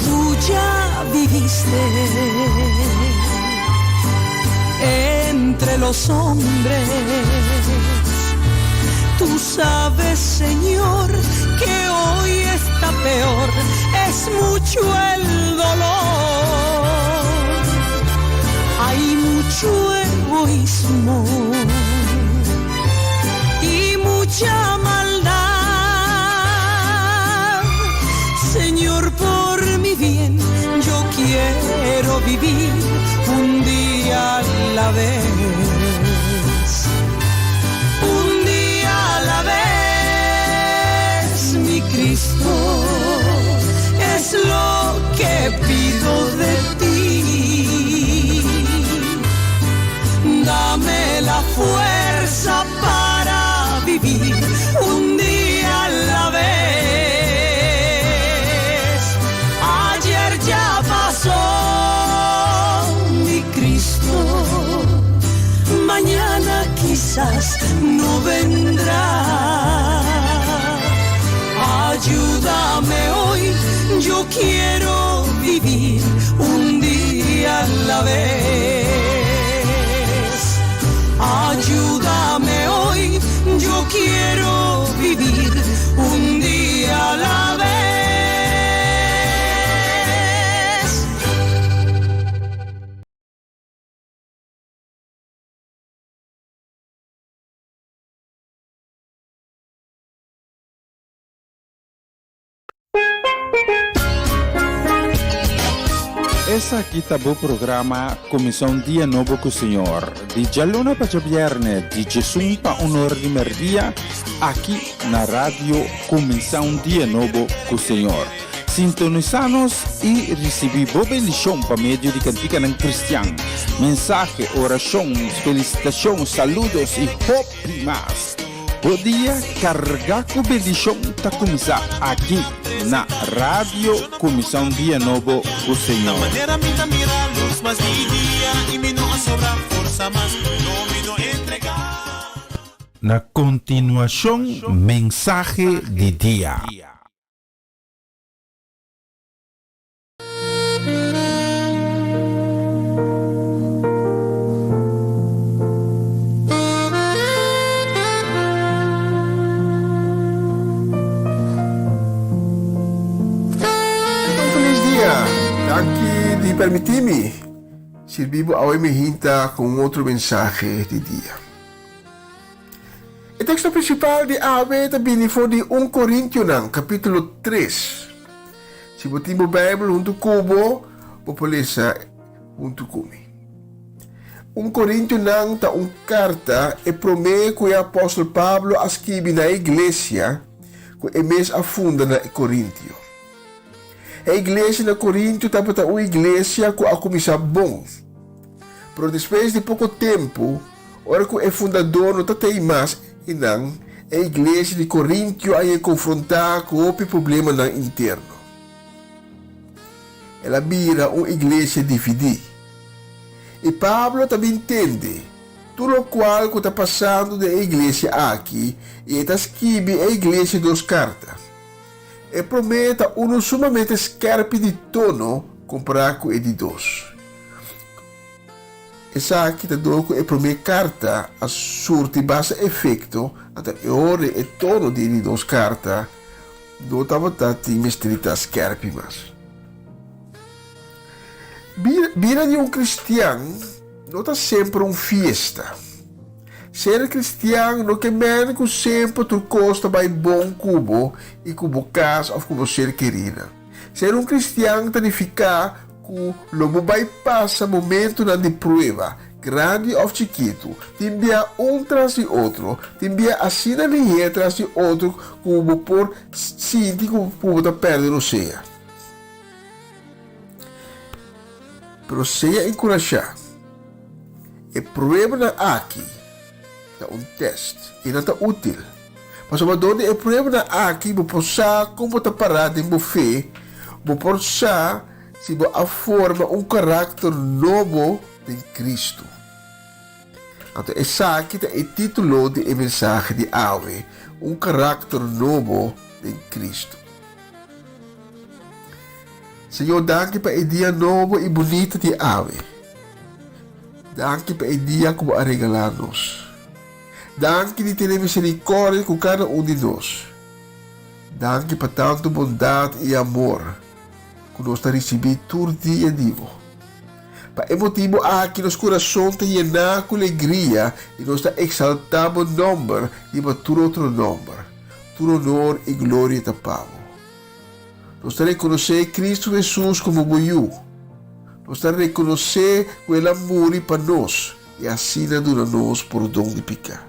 Tú ya viviste entre los hombres. Tú sabes, Señor, que hoy está peor, es mucho el dolor. Hay mucho egoísmo y mucha maldad. Señor, por mi bien, yo quiero vivir un día a la vez. Un día a la vez, mi Cristo, es lo que pido de ti. Dame la fuerza para vivir un día a la vez. Ayer ya pasó, mi Cristo. Mañana quizás no vendrá. Ayúdame hoy, yo quiero vivir un día a la vez. Ayúdame hoy, yo quiero vivir un día a la vez. Esaki ta bo programa Kuminsá un Dia Nobo ku Señor, di djaluna pa djabièrnè di djesun pa un or di mèrdia, aki na Radio Kuminsá un Dia Nobo ku Señor. Sintonisá nos i risibí bo bendishon pa medio di kantikanan kristian, mensahe, orashon, felisitashon, saludos i hopi mas. Bo dia kargá ku bendishon ta kuminsá aki na Radio Kuminsá un Dia Nobo ku Señor. Na kontinuashon mensahe di dia. Un feliz dia! Danki di permiti mi sirbi bo awe mi hinta cu un otro mensahe di dia. E teksto prinsipal di awe ta bini for di Un Korintionan, kapítulo tres. Si bo tin bo Beibel huntu ku bo, bo por lesa huntu ku mi. Un Korintionan ta un karta e promé ku e apòstel Pablo a skibi na e iglesia ku e mes a funda na Korintio. E iglesia na Korintio tabata un iglesia ku a kuminsá bon. Pero despues di poko tempu, Ora ku e fundadó no ta tei mas einan, e iglesia di Korintio a yega konfrontá ku hopi problemanan interno. El a bira un iglesia dividí. I Pablo ta bin tende tur lokual ku ta pasando den e iglesia aki i e ta skibi e iglesia dos karta. E promé ta unu sumamente skèrpi di tono kompará ku e di dos. Esaki ta dor ku e promé karta a surti basta efekto, anto e ora e tono di e di dos karta no tabata tin mester di ta skèrpi mas. Bida di un kristian no ta semper un fiesta. Ser kristian no ke men ku semper tur kos ta bai bon ku bo i ku bo kas òf ku bo ser kerinan. Ser un kristian ta nifiká ku lo bo bai pasa momentunan di prueba, grandi òf chikitu, tin bia un tras di otro, tin bia asina lihé tras di otro ku bo por sinti ku bo ta pèrdè rosea. Pero sea enkurashá, e pruebanan aki ta un tèst i nan ta útil. Pasobra dor di e pruebanan aki bo por sa kon bo ta pará den bo fe, bo por sa si bo a forma un karakter nobo den Kristu. Anto esaki ta e título di e mensahe di awe, Un karakter nobo den Kristu. Señor, danki pa e dia nobo i bunita di awe. Danki pa e dia ku bo a regalá nos. Danki di tene misericordia cu cada un di nos. Danki pa tantu bondad y amor cu nos ta ricibi tur dia di bo. Pa e motibo aki nos curason ta yená cu legria y nos ta exaltá bo nomber riba tur otro nomber. Tur honor y gloria ta pa bo. Nos ta reconocé Cristo Jesús como bo Yu. Nos ta reconocé cu El a muri pa nos. I asina duna nos pordon di piká.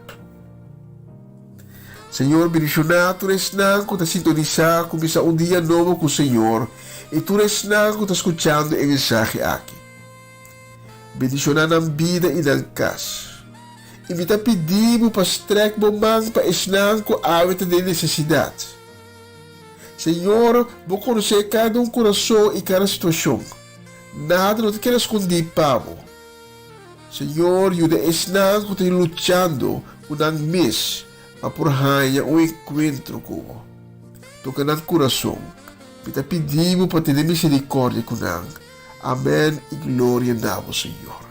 Señor, bendishoná tur esnan ku ta sintonisá kuminsá un dia nobo ku Señor i tur esnan ku ta skuchando e mensahe aki. Bendishoná nan bida i nan kas. I mi ta pidi bo pa strèk bo man pa esnan ku awe ta den nesesidat. Señor, bo konosé kada un kurason i kada situashon. Nada no ta keda skondí pa bo. Señor yuda esnan ku ta luchando ku nan mes pa por haña un enkuentro ku bo. Toka nan kurason. Mi ta pidi bo pa tene miserikordia ku nan. Amen i gloria na bo, Señor.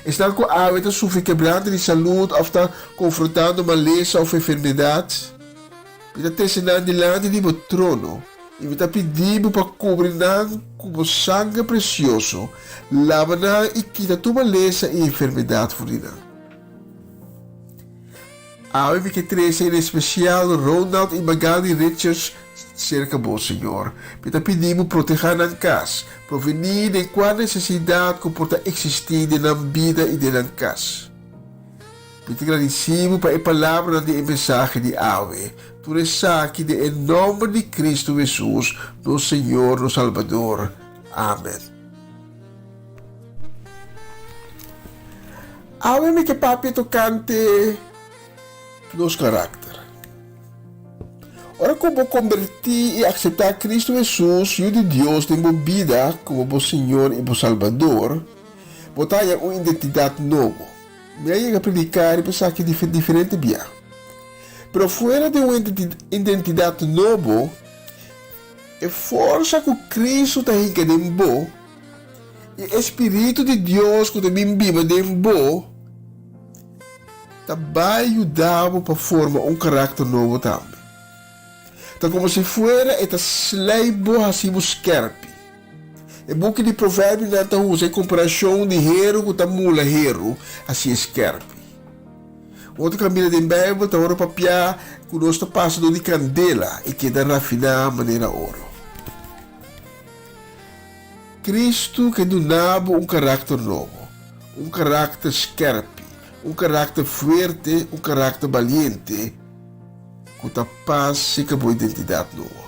Esnan ku awe ta sufri kebrante di salud òf ta konfrontando malesa òf enfermedat, mi ta trese nan dilanti di bo trono. I mi ta pidi bo pa kubri nan ku bo sanger presioso, laba nan i kita tur malesa i enfermedat for di nan. Awe mi ke trese en espesial Ronald i Magali Richards serka bo, Señor. Mi ta pidi bo protehá nan kas, provení den kua nesesidat ku por ta eksistí den nan bida i den nan kas. Mi ta gradisí bo pa e palabranan di e mensahe di awe. Tur esaki den e nòmber di Kristu Hesus, nos Señor, nos Salbador. Amen. Awe mi ke papia tokante nos karakter. Ora ku bo kombertí i akseptá Kristu Hesus, Yu di Dios, den bo bida komo bo Señor i bo Salbador, bo ta haña un identidat nobo. Mi a yega prediká riba esaki diferente bia. Pero fuera di un identidat nobo, e forsa ku Kristu ta hinka den bo i e spiritu di Dios ku ta bin biba den bo ta bai yuda bo pa forma un karakter nobo tambe. Ta komo si fuera e ta slei bo hasi bo skèrpi. E buki di Proverbionan ta usa e komparashon di heru ku ta mula heru hasi e skèrpi. Un otro kaminda den Beibel ta ora papiá ku nos ta pasa dor di kandela i keda rafiná manera oro. Kristu ke duna bo un karakter nobo, un karakter skèrpi, un karakter fuerte, un karakter baliente ku ta pas seka bo identidat nobo.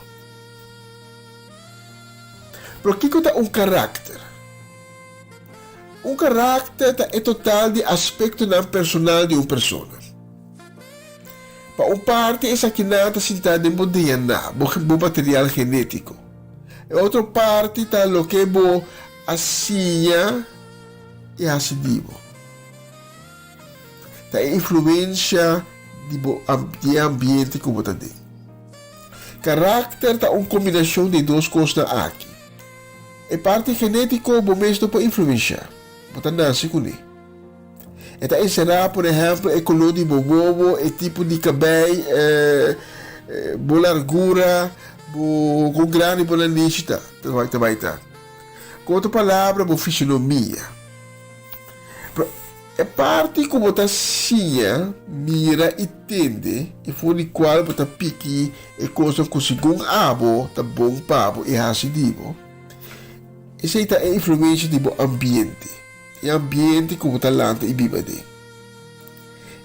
Pero kiko ta un karakter? Un karakter ta e total di aspektonan personal di un persona. Pa un parti esakinan ta sintá den bo DNA, bo material genétiko. E otro parti ta loke bo a siña i hasi di bo. Ta e influensha di bo di e ambiente ku bo ta den. Karakter ta un kombinashon di e dos kosnan aki. E parti genétiko bo mes no por influenshá, bo ta nase kuné. E ta enserá, por ehèmpel, e koló di bo wowo, e tipo di kabei, bo largura, bo kon grandi bo nanishi ta, ta bai ta. Ku otro palabra, bo fisionomia. Pero e parti ku bo ta siña, mira i tende i for di kual bo ta piki e kosnan ku segun abo ta bon pa bo i hasi di bo, esei ta e influensha di bo ambiente, e ambiente ku bo ta lanta i biba den.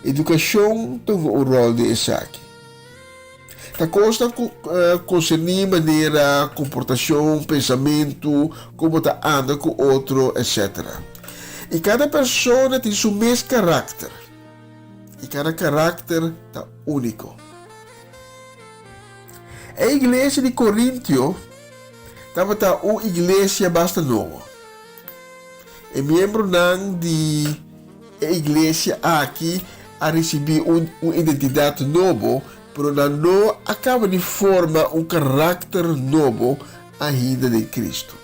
Edukashon ta hunga un ròl den esaki. Ta kosnan ku konserní manera, komportashon, pensamentu, kon bo ta anda ku otro, etcetera. I kada persona tin su mes karakter. I kada karakter ta úniko. E iglesia di Korintio tabata un iglesia basta nobo. E miembronan di e iglesia aki a risibí un un identidat nobo, pero nan no a kaba di forma un karakter nobo ainda den Kristu.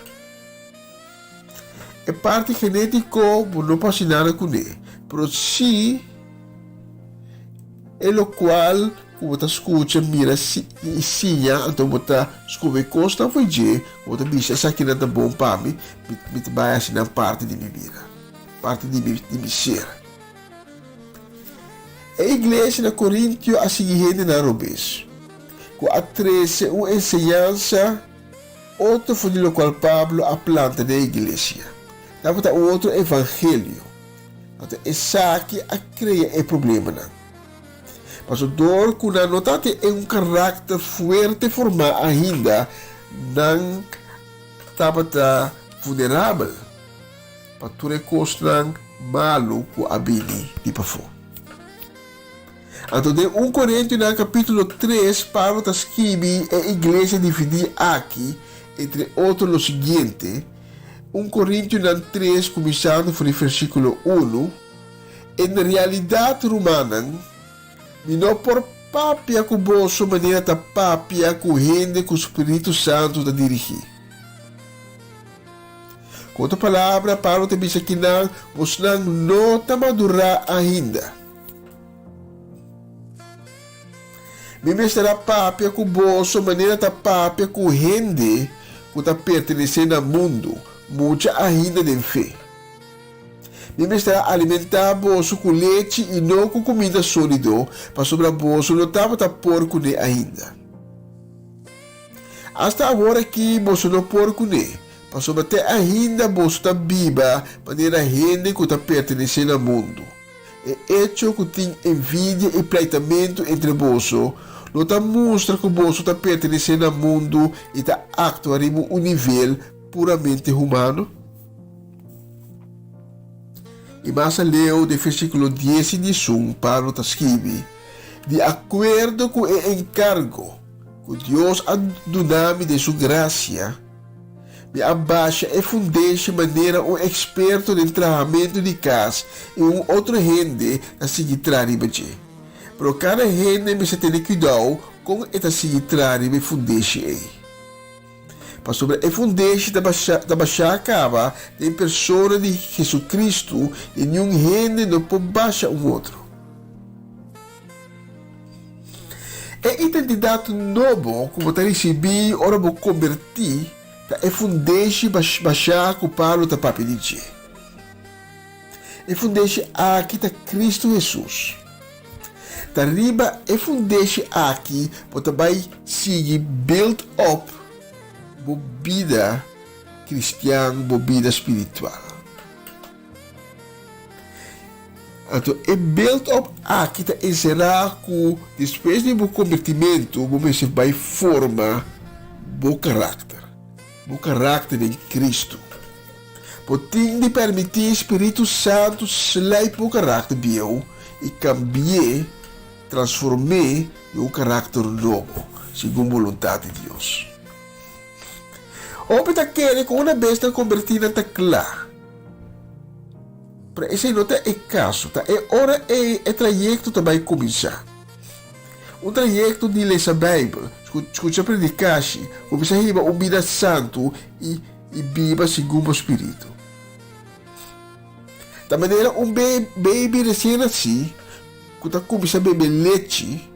E parti genétiko bo no por hasi nada kuné, pero sí e lokual ku bo ta skucha, mira i siña, anto bo ta skohe kosnan for dje ku bo ta bisa esakinan ta bon pa mi, mi ta bai hasi nan parti di mi bida. Parti di mi di mi ser. E iglesia na Korintio a sigui hendenan robes, ku a trese un enseñansa otro for di lokual Pablo a planta den e iglesia. Tabata un otro evangelio. Anto esaki a krea e problemanan. Pasobra dor ku nan no tabatin un karakter fuerte formá ainda, nan tabata vulnerabel. Pa tur e kosnan malu ku a bini di pafó. Anto den un Korintionan kapítulo tres Pablo ta skibi e iglesia dividí aki, entre otro lo siguiente, un Korintionan tres kuminsando for di versíkulo unu, En realidat, rumannan, mi no por papia ku boso manera ta papia ku hende ku spiritu santu ta dirigí. Ku otro palabra, Pablo ta bisa kinan, Bosnan no ta madurá ainda. Mi mester a papia ku boso manera ta papia ku hende ku ta pertenesé na mundu, mucha ainda den fe. Mi mester a alimentá boso ku lechi i no ku kuminda sólido, pasobra boso no tabata por kuné ainda. Asta awor aki boso no por kuné, pasobra te ainda boso ta biba manera hende ku ta pertenesé na mundu. E echo ku tin envidia i pleitamentu entre boso no ta mustra ku boso ta pertenesé na mundu i ta aktua riba un nivel puramente humano? I mas aleu den versíkulo dies i diesun Pablo ta skibi, Di akuerdo ku e enkargo ku Dios a duna mi den su grasia, Mi a basha e fundeshi manera un eksperto den trahamentu di kas i un otro hende ta sigui traha riba dje. Pero kada hende mester tene kuidou kon e ta sigui traha riba e fundeshi ei. Pasobra e fundeshi ta ta bashá kaba den persona di Jesucristo i niun hende no por basha un otro. E identidat nobo ku bo ta risibí ora bo kombertí ta e fundeshi bashá ku Pablo ta papia di dje. E fundeshi aki ta Kristu Hesus. Ta riba e fundeshi aki bo ta bai sigui build up bo bida kristian, bo bida spiritual. Anto e build up aki ta enserá ku despues di bo kombertimentu bo mester bai forma bo karakter, bo karakter den Kristu. Bo tin di permití Spiritu Santu slijp bo karakter bieu i kambi'é, transform'é den un karakter nobo, segun boluntat di Dios. Hopi ta kere ku una bes nan kombertí nan ta kla. Pero esei no ta e kaso. Ta e ora ei e trayekto ta bai kuminsá. Un trayekto di lesa Beibel, skucha predikashi, kuminsá hiba un bida santu i i biba segun bo spiritu. Ta manera un beibi resien nasí ku ta kuminsá bebe lechi.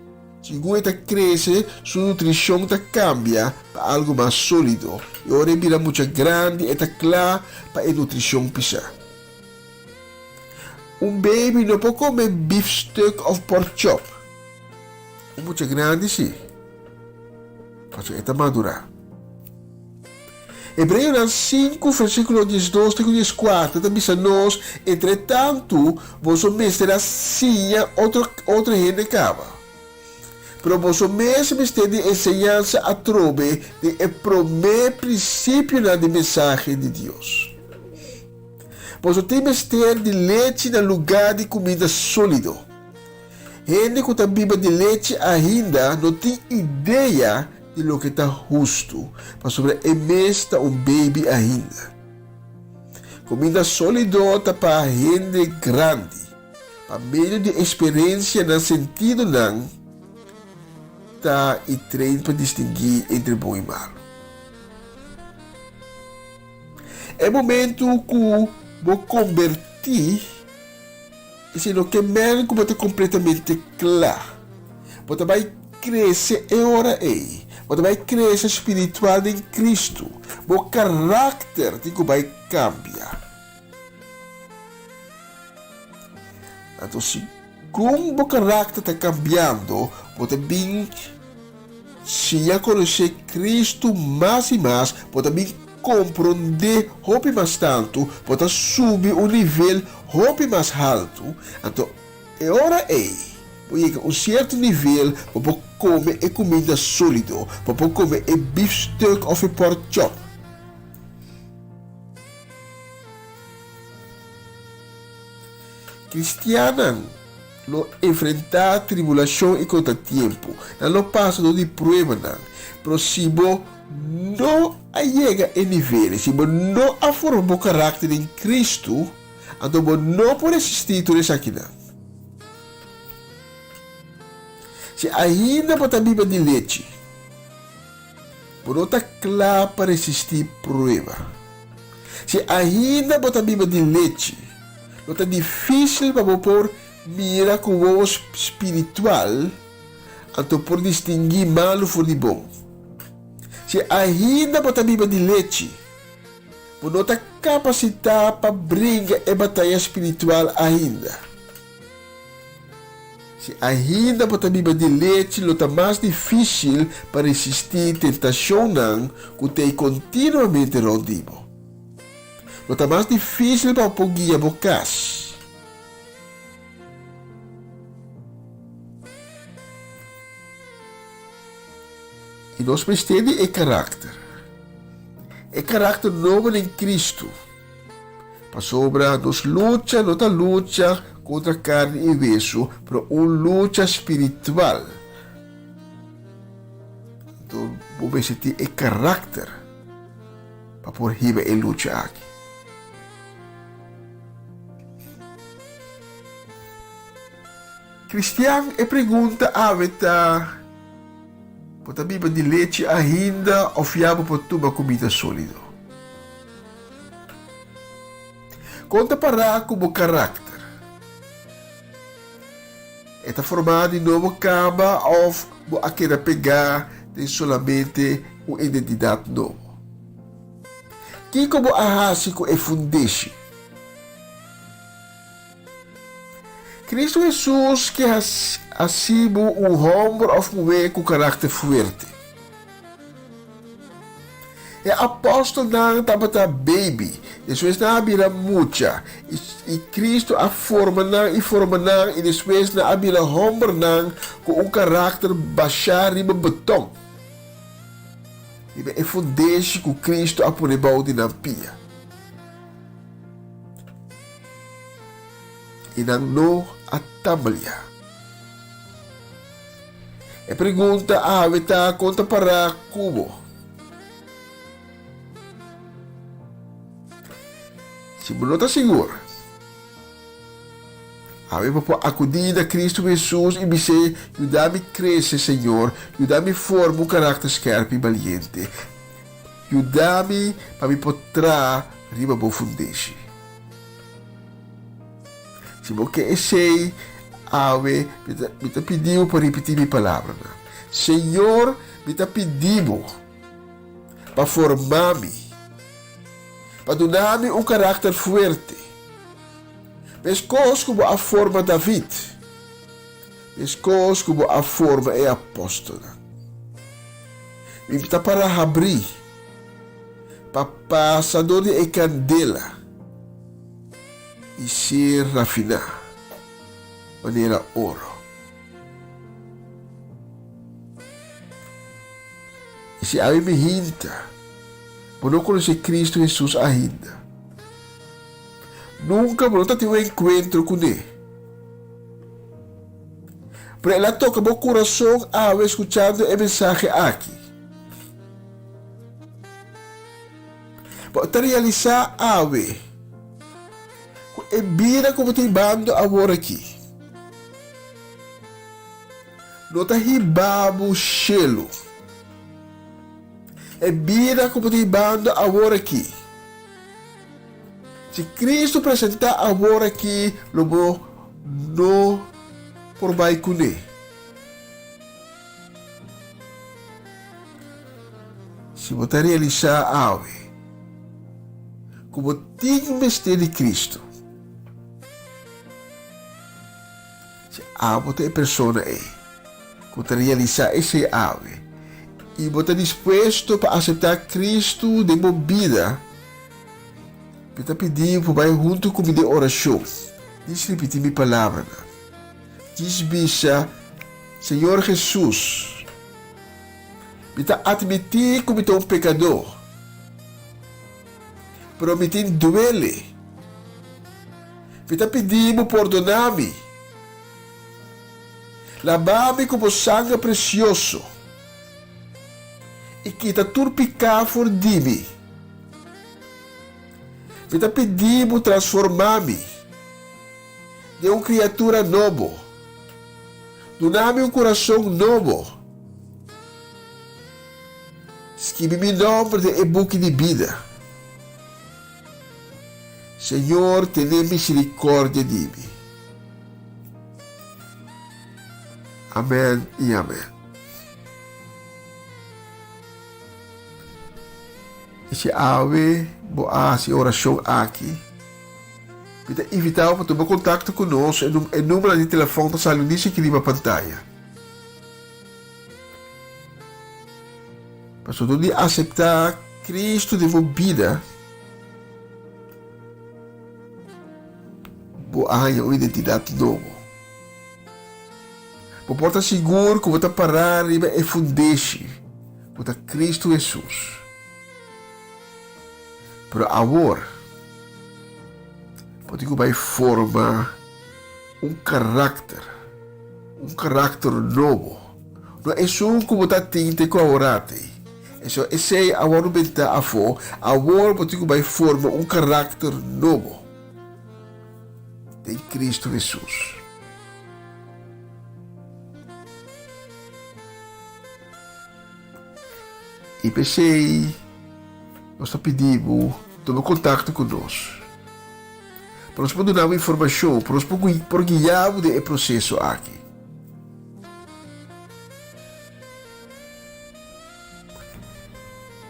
Segun e ta krese, su nutrishon ta kambia pa algu mas sólido i ora e bira mucha grandi e ta kla pa e nutrishon pisá. Un beibi no por kome bifstuk òf pòrkchòp. Un mucha grandi sí, pasobra e ta madurá. Hebreonan sinku, versíkulo diesdos te ku dieskuater ta bisa nos, Entretantu, boso mester a siña otro otro hende kaba. Pero boso mes mester di enseñansa atrobe den e promé prinsipionan di mensahe di Dios. Boso tin mester di lechi na lugá di kuminda sólido. Hende ku ta biba di lechi ainda no tin idea di loke ta hustu, pasobra e mes ta un baby ainda. Kuminda sólido ta pa hende grandi. Pa medio di eksperensia nan sentidonan ta i train pa distinguí entre bon i malu. E momentu ku bo kombertí, Esei no ke men ku bo ta kompletamente kla. Bo ta bai krese e ora ei. Bo ta bai krese spiritual den Kristu. Bo karakter tin ku bai kambia. Anto segun bo karakter ta kambiando, bo ta bin siña konosé Kristu mas i mas, bo ta bin komprondé hopi mas tantu, bo ta subi un nivel hopi mas haltu, anto e ora ei bo yega un sierto nivel bo por kome e kuminda sólido, bo por kome e biefstuk òf e pòrkchòp. Kristiannan lo enfrentá tribulashon i kontratiempu, nan lo pasa dor di pruebanan, pero si bo no a yega e nivel, si bo no a forma bo karakter den Kristu, anto bo no por resistí tur esakinan. Si ainda bo ta biba di lechi, bo no ta kla pa resistí prueba. Si ainda bo ta biba di lechi, lo ta difísil pa bo por mira ku wowo spiritual anto por distinguí malu for di bon. Si ainda bo ta biba di lechi, bo no ta kapasitá pa bringa e bataya spiritual ainda. Si ainda bo ta biba di lechi lo ta mas difísil pa resistí tentashonnan ku t'ei kontinuamente rònt di bo. Lo ta mas difísil pa bo por guia bo kas. I nos mester di e karakter. E karakter nobo den Kristu. Pasobra nos lucha no ta lucha kontra karni i wesu, pero un lucha spiritual. Anto bo mester tin e karakter pa por hiba e lucha aki. Cristian, e pregunta awe ta, Bo ta biba di lechi ainda of ya bo por tuma kumida sólido? Kon ta pará ku bo karakter? E ta formá di nobo kaba of bo a keda pegá den solamente un identidat nobo? Kiko bo a hasi ku e fundeshi? Cristo Hesus ke hasi bo un homber of muhé ku karakter fuerte. E apòstelnan tabata baby, despues nan a bira mucha, i Cristo a forma nan i forma nan i despues nan a bira hombernan ku un karakter bashá riba beton, riba e fundeshi ku Cristo a pone bou di nan pia. I nan no a tambaliá. E pregunta awe ta kon ta pará ku bo? Si bo no ta sigur, awe bo por akudí na Kristu Hesus i bis'é, Yuda mi krese, Señor, yuda mi forma un karakter skèrpi i baliente. Yuda mi pa mi por traha riba bo fundeshi. Si bo ke esei, awe mi ta pidi bo pa ripití mi palabranan. Señor, mi ta pidi bo pa forma mi, pa duna mi un karakter fuerte, meskos ku bo a forma David, meskos ku bo a forma e apòstelnan. Mi ta para habrí pa pasa dor di e kandela i ser rafiná manera oro. I si awe mi hinta, bo no konosé Kristu Hesus ainda. Nunka bo no ta tin un enkuentro kuné. Pero el a toka bo kurason awe skuchando e mensahe aki. Bo ta realisá awe ku e bida ku bo ta hibando awor aki no ta hiba bo shelu. E bida ku bo ta hibando awor aki, si Kristu presentá awor aki lo bo no por bai kuné. Si bo ta realisá awe ku bo tin mester di Kristu, si abo ta e persona ei ku ta realisá esei awe i bo ta dispuesto pa aseptá Kristu den bo bida, Mi ta pidi bo bai huntu ku mi den orashon. Djis ripití mi palabranan. Djis bisa, Señor Hesus, mi ta atmití ku mi ta un pekadó, pero mi tin duele. Mi ta pidi bo pordoná mi. Labá mi ku bo sanger presioso i kita tur piká for di mi. Mi ta pidi bo transformá mi den un kriatura nobo. Duna mi un kurason nobo. Skibi mi nòmber den e buki di bida. Señor, tene miserikordia di mi. Amèn i amèn. I si awe bo a hasi e orashon aki, mi ta invitá bo pa tuma kontakto ku nos. E numbernan di telefòn ta sali un aki riba pantaya. Pasobra dor di aseptá Kristu den bo bida, bo a haña un identidat nobo. Bo por ta sigur ku bo ta pará riba e fundeshi. ku ta Kristu Hesus. Pero awor, bo tin ku bai forma un karakter, un karakter nobo. No esun ku bo ta tin te ku aworati. Eso esei a wòrdu bentá afó, awor bo tin ku bai forma un karakter nobo den Kristu Hesus. I p'esei nos ta pidi bo tuma kontakto ku nos, pa nos por duna bo informashon, pa nos por guia bo den e proseso aki.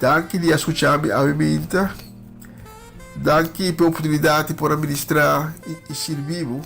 Danki di a skucha mi awe minta. Danki p'e oportunidat di por a ministrá i sirbi bo.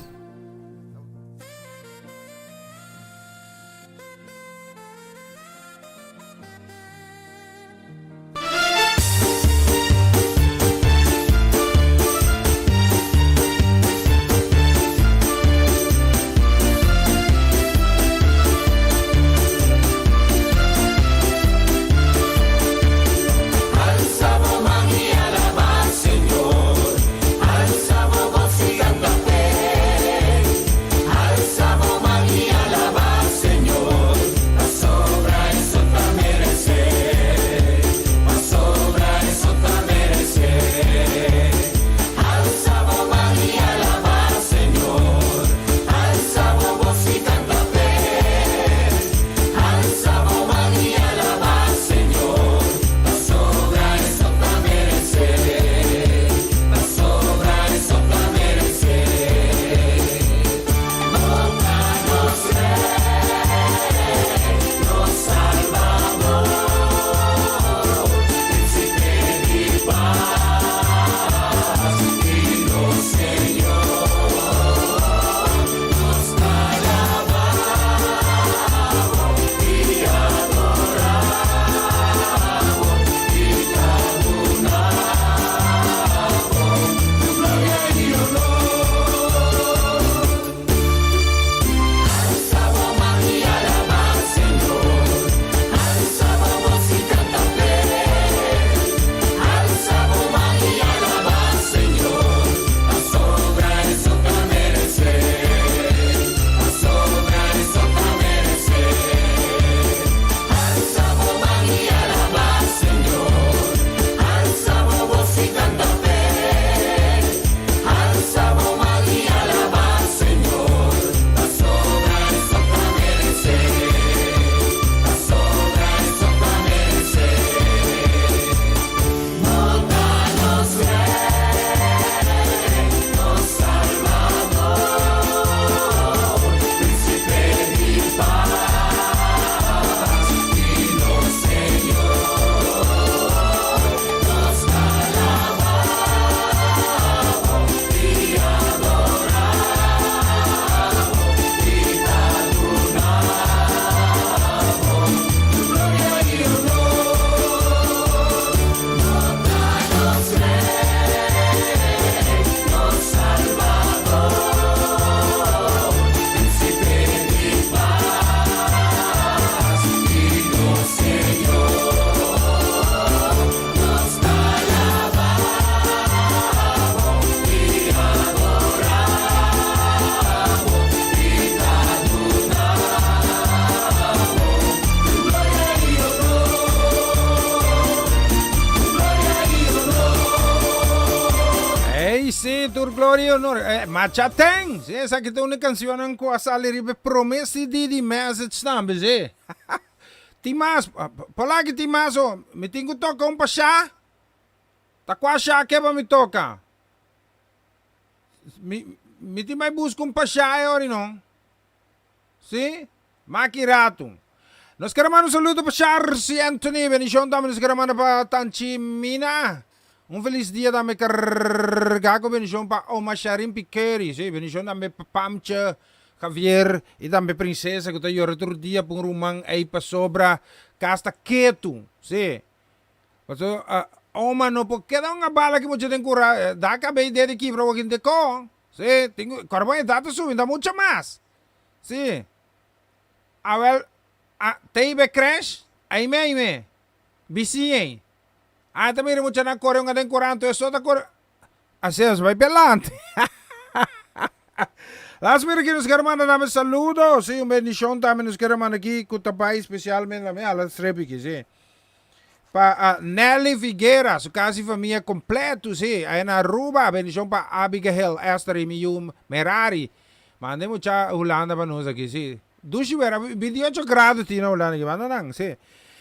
Ey sí, tur gloria y honor. Eh, Machaten! Sí, esaki ta un di cancionnan cu a sali riba e prome CD di Message tambe, sí. Tin mas, Polaki tin mas oh. Mi tin cu toca un pasha? Ta cua sha ke pa mi toca? Mi, mi tin bay busca un pasha e ora no. Sí? Maki ratu. Nos kere manda un saludo pa Charles y Anthony. Bendición tambe nos kere manda pa Tanchi Mina. Un feliz dia tambe carga cu bendición pa Oma Sharin Piqueri. Sí, bendición tambe pa Pamche, Javier y tambe Princesa cu ta yora tur dia pa un ruman ey pasobra cas ta ketu. Sí. Paso oma no por keda un abala ki mucha den cura. Da cabey dede kibra wak in deco. Sí, tin cu, cora bon edad ta subi, ta mucha mas. Sí. Awel, a, te iba e crash? Aime, aime. Bisiña. Ai ta mira muchanan kore un aden kuranto e so ta kore. Asina nos bai belante. Las mira aki nos quiere manda tambe saludo. Sí, un bendición tambe nos quiere manda aki ku ta bai especialmente la mi ala strepi aki, sí. Pa Nelly Figuera, su casa y familia completo, sí. Ahí en Aruba, bendición pa Abigail, Esther y mi yu Merari. Mande mucha Hulanda pa nos aki, sí. Dushi wera, 28 grado tin na Hulanda aki, manda nan, sí.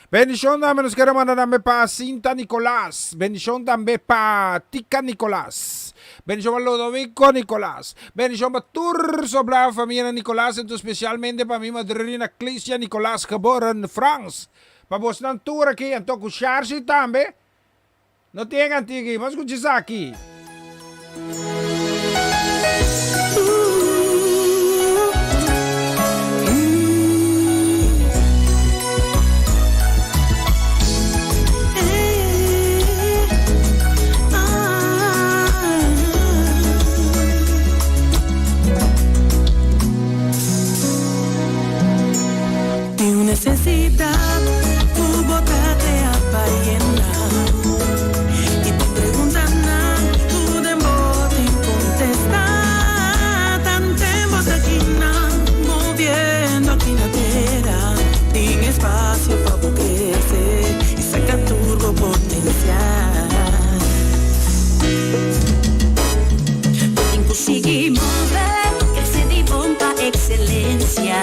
Bendicion tambe nos kere manda tambe pa Cinta Nicolas, bendicion tambe pa Tika Nicolas, bendicion pa Lodovico Nicolas, bendicion pa tur sobra familia Nicolas, enton specialmente pa mi madrina Clicia Nicolas geboren Frans, pa bosnan tur aki, anto ku Sharshi tambe. No tin antigui, bo skucha esaki. Tin un necesidad cu bo ta crea pa yena Y tin preguntanan cu den bo tin contesta Tanten bo ta kinan moviendo aki na tera Tin espacio pa bo crece y saca tur bo potencial Bo tin cu sigui move, crece di bon pa excelencia.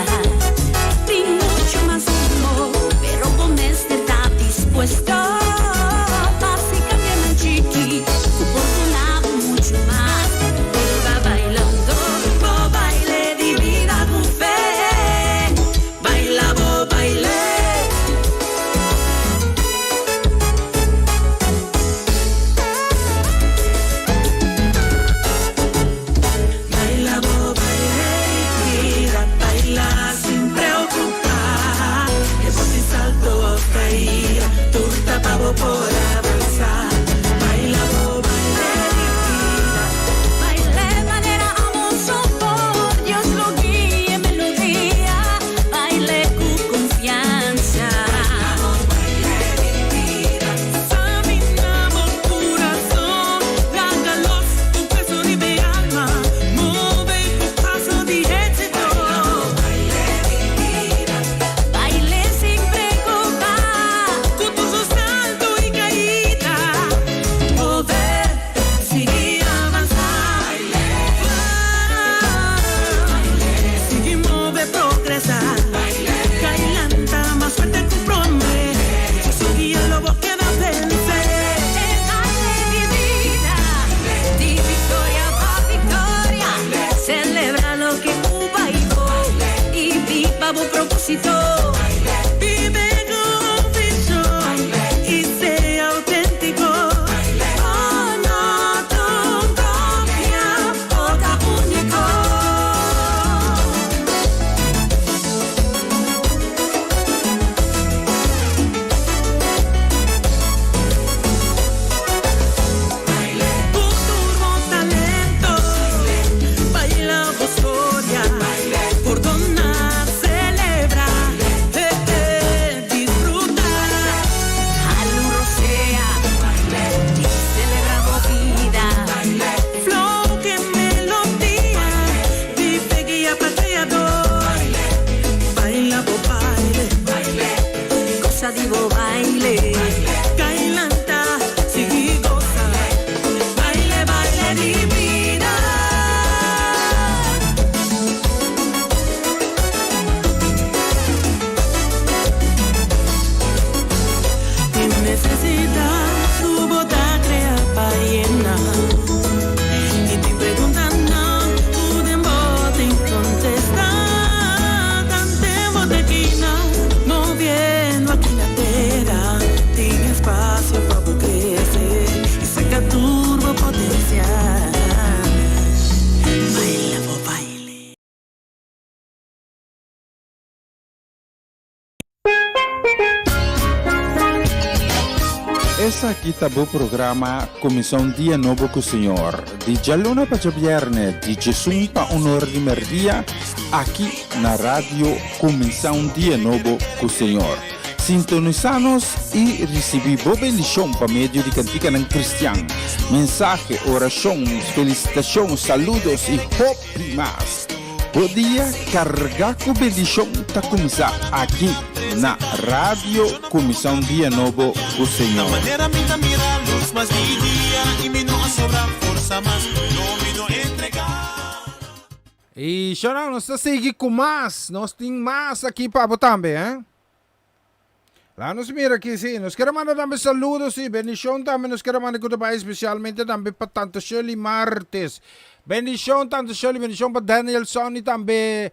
Tin mucho mas mihó, pero bo mester ta dispuesto pa haci cambionan chiki cu por duna bo mucho mas. Biba bailando bo baile di bida cu fe. Baila bo baile. Baila bo baile vida baila sin preocupa E bo tin salto of caida tur ta pa bo por avanza Baila bo baile di vida. Baile manera amo so por Dios lo guia e melodia Baile cu confianza. Baila bo baile di vida. Samina bo curason laga los tu peso riba e alma move cu paso di exito. Baila bo baile di vida. Baile sin preocupa. Cu tur su salto y caida. Poder sigui avanza. Sigui move progresa. Cai lanta mas fuerte cu prome. Su guia lo bo keda vence. E baile di bida, di victoria pa victoria. Celebra loke cu bay bo y biba bo proposito. Bibe cu un vision y sea autentico. Bo no ta un copia, bo ta unico. Cu tur bo talento, baila bo storia, pordona, celebra, eh eh, disfruta. Hala un rosea y celebra bo bida. Flow ke melodia, vive guia pa creador. Baila bo baile, Goza di bo baile. Cai lanta, sigui goza. Baile, baile di bida. Tin necesidad cu bo ta crea pa yena Y tin preguntanan cu den bo tin contesta Tanten bo ta kina moviendo aki na tera Tin espacio pa bo crece y saca tur bo potencial Baila bo baile. Esaki ta bo programa Kuminsá un Dia Nobo ku Señor, di djaluna pa djabièrnè di djesun pa un or di mèrdia, aki na Radio Kuminsá un Dia Nobo ku Señor. Sintonisá nos i risibí bo bendishon pa medio di kantikanan kristian, mensahe, orashon, felisitashon, saludos i hopi mas. Bo dia kargá ku bendishon ta kuminsá aki na Radio Kuminsá un Dia Nobo ku Señor. Manera mi ta mira lus mas di dia i mi no a sobra forsa mas, no mi no entregá. I shornan nos ta sigui ku mas, nos tin mas aki pa bo tambe, eh. Laga nos mira aki, sí, nos kere manda tambe saludo, sí, bendishon tambe nos kere manda ku ta bai espesialmente tambe pa Tante Shirley Martes. Bendishon Tante Shirley, bendishon pa Daniel Sonny tambe,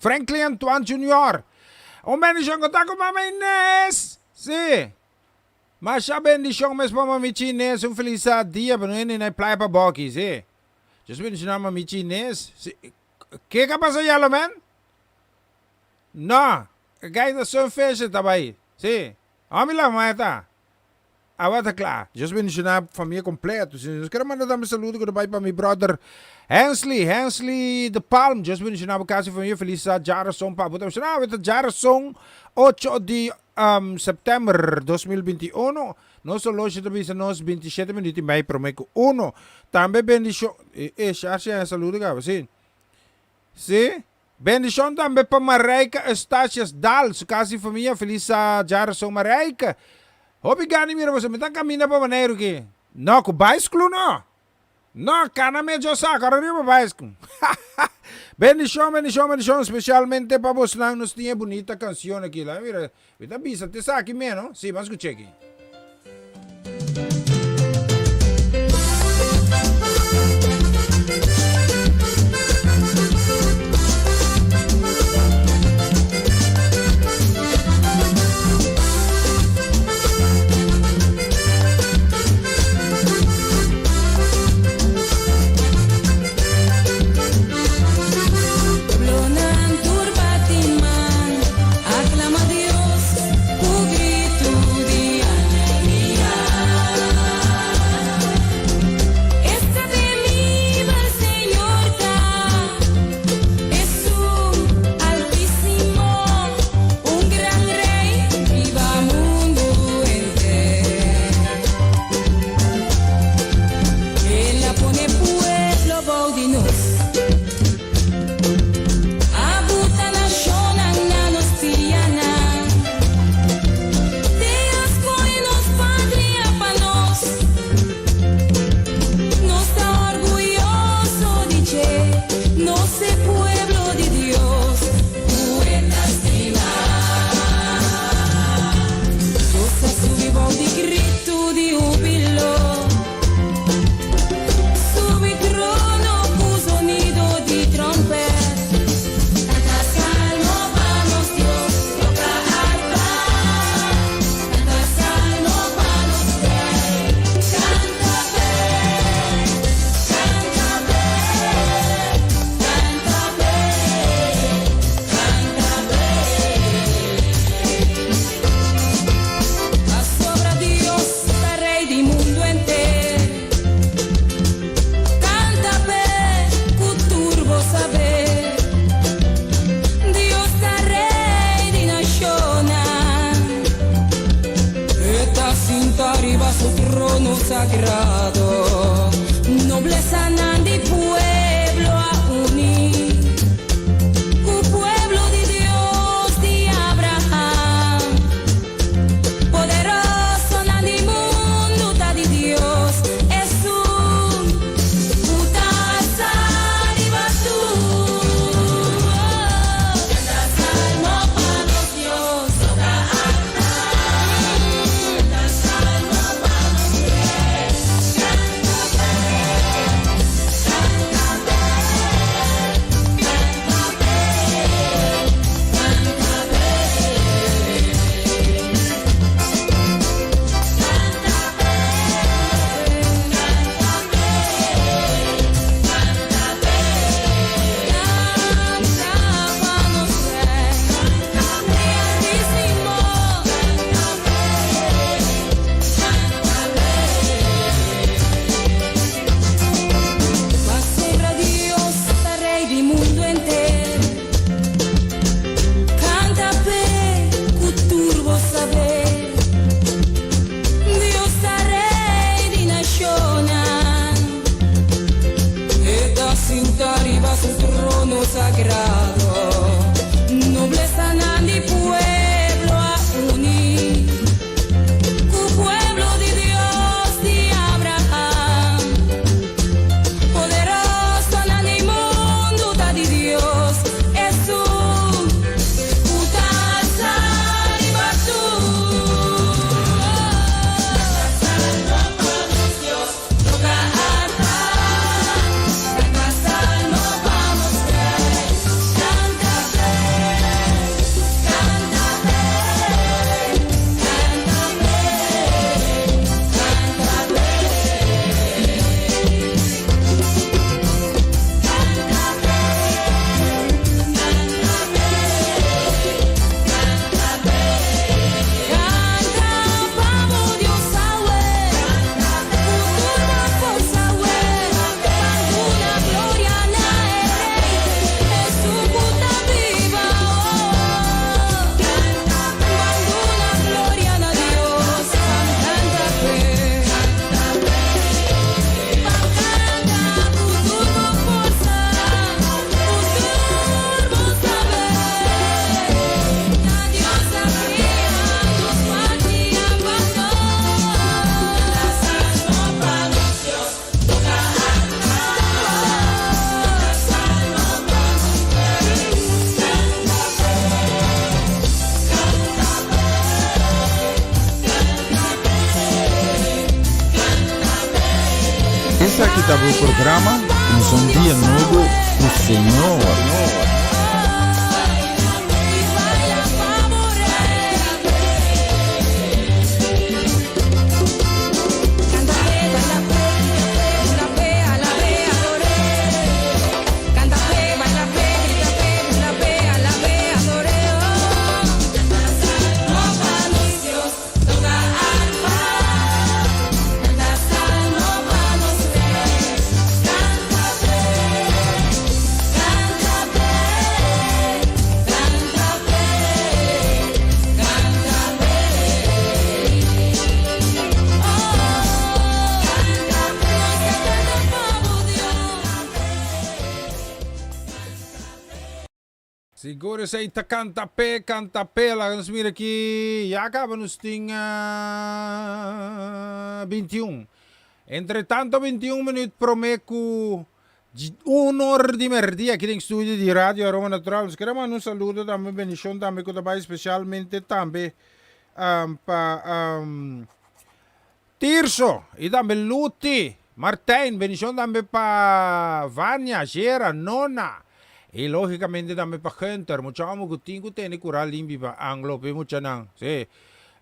Franklin Antoine Junior. Un bendishon ku ta ku Mama Inez, sí. Masha bendishon mes pa Mami Chines, un felis dia, pero no hende na e playa pa boki, sí. Dios bendishona Mami Chines, sí. Ke ka pasa Yellow Man? No, guy ta sunfish ta bai. Si, homi la maya ta. Awa ta kla. Dios bendiciona famia completo. Si nos kere manda tambe saludo ku ta bai pa mi brother Hensley, Hensley de Palm. Dios bendiciona bo casa y famia. Feliz djarason pa bo. Ta bendiciona awe ta djarason ocho di september 2021. Nos horloge ta bisa nos 27 minuut y mei prome ku uno. Tambe bendicion. E, e, Sharsi a saludo kaba, si. Si. Bendishon tambe pa Marijke Eustatius Daal, su casa y famia. Feliz djarason Marijke. Hopi gana mira boso. Mi ta caminda pa Boneiru ki. No, cu baisklu no. No, cana me yo saca ora riba baisklu. Bendishon, bendishon, bendishon. Specialmente pa bosnan nos tin e bunita cancion aki. Laga mira. Mi ta bisa te esaki meno. Si, ban scucha aki. Pueblonan tur bati man, aklama Dios ku gritu di alegria. Esaki ta bo programa Kuminsá un Dia Nobo ku Señor. Sigur esei ta canta p'e, canta p'e. Laga nos mira aki, ya caba nos tin 21. Entre tanto 21 minuut prome cu un or di merdia aki den studio di Radio Aroma Natural. Nos kere manda un saludo tambe, un bendicion tambe cu ta bay specialmente tambe pa Tirso y tambe Luti, Martijn, bendicion tambe pa Vania, Gera, Nona y logicamente tambe pa Gunter, mucha homo cu tin cu tene cura limpi pa anglo p'e muchanan, si.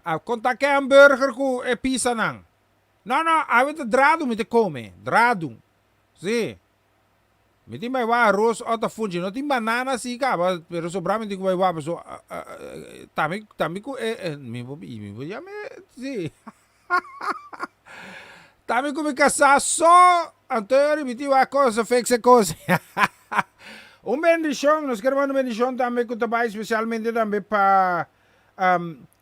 A conta ke hamburger cu e pisanan? No, no, awe ta dradu mi ta come, dradu, si. Mi tin bai wak aros ota funchi. No tin banana si caba, pero sobra mi tin cu bai wak paso tambe tambe cu e mi por mi por yama e si tambe cu mi casa so anto e ora mi tin wak cosa fix e cosa. Un bendicion, nos kier manda un bendicion tambe cu ta bai specialmente tambe pa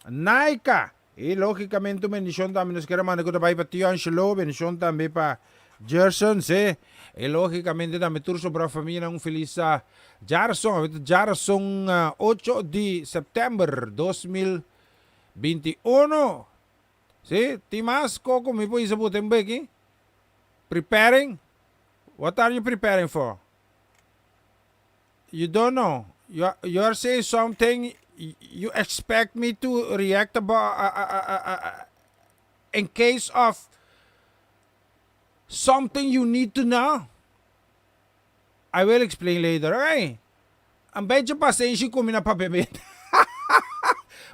Naika. Y logicamente un bendicion tambe nos kier a manda cu ta bay pa Tio Angelo, bendicion tambe pa Gerson, si. Y logicamente tambe tur sobra familianan un feliz Jarson, awe ta Jarson 8 di september 2021. Si, tin mas coco mi por hisa bo ten beki? Preparing? What are you preparing for? You don't know. You are, you are saying something you expect me to react about uh, uh, uh, in case of something you need to know. I will explain later, okay? Een beetje pasenshi ku mi na papiamento.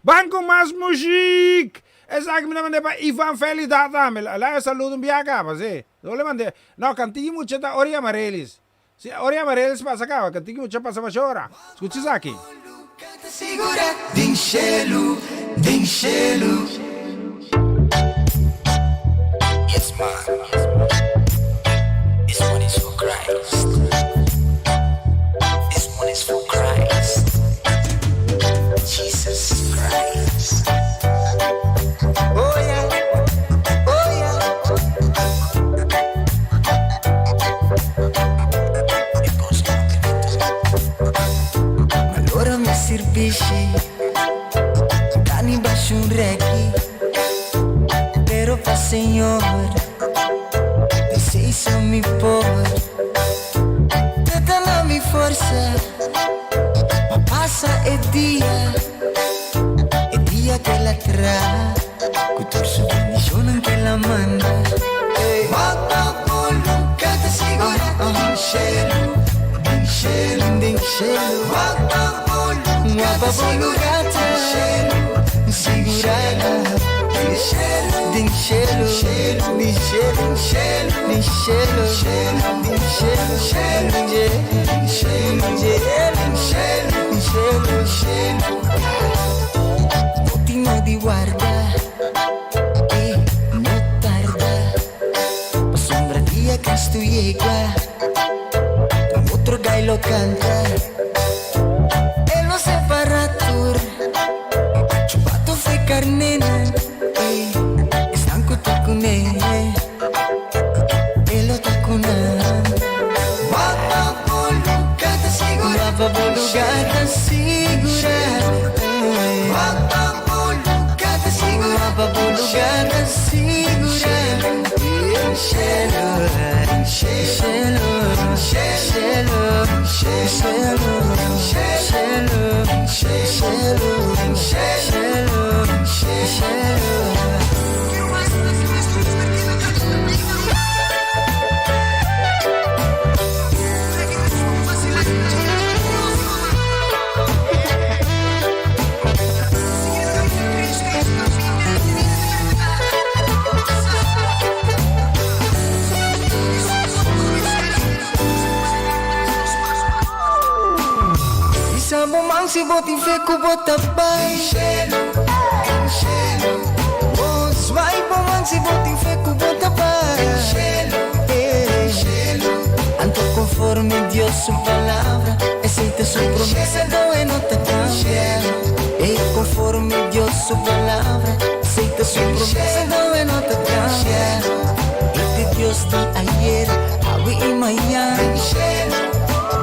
Ban ku mas muziek! Esaki mi ta mand'é pa Ivan Felida tambe. Laga saludo un biaha kaba, si. Lo le mand'é. No, kantigi mucha ta ora yama Relis. Si ora yama Relis pasa kaba, kantigi mucha pasa masha ora. Skucha esaki. Den shelu, den shelu. Yes man, this one is for Christ, this one is for Christ, Jesus Christ. Oh yeah, oh yeah. It goes Malora mi sirbishi, Dani bashu un reki, pero pa Señor, esei so mi por. Te ta na mi forsa, pa pasa e dia, e dia ku el a traha, ku tur su bendishonnan ku el a manda. Wak pa bo luga ta sigurá den shelu, den shelu, den shelu. Wak pa bo luga ta sigurá den shelu, sigurá den shelu, den shelu, den shelu, den shelu, den shelu, shelu, den shelu, den shelu, den shelu, shelu. Bo tin no di warda i no tarda, pasobra dia Cristo yega, un otro gai lo canta. E lo separa tur chubato fe carnenan, ey, esnan cu ta cune, e lo ta cu nan. Wak pa bo lugar ta sigura, wak pa bo lugar ta sigura, ey. Wak pa bo lugar ta sigura, wak pa bo lugar ta sigura. Shelo, shelo, shelo, shelo, shelo, shelo, shelo, shelo. Alsa bo man si bo tin fe ku bo ta bai shelu, den shelu. Oh, zwaai bo man si bo tin fe ku bo ta bai den shelu, den shelu. Anto konforme Dios su palabra, esei ta su promesa, do e no ta kambia. Ey, konforme Dios su palabra, esei ta su promesa, do e no ta kambia. E ta Dios di ayer, awe i mañan. Den shelu,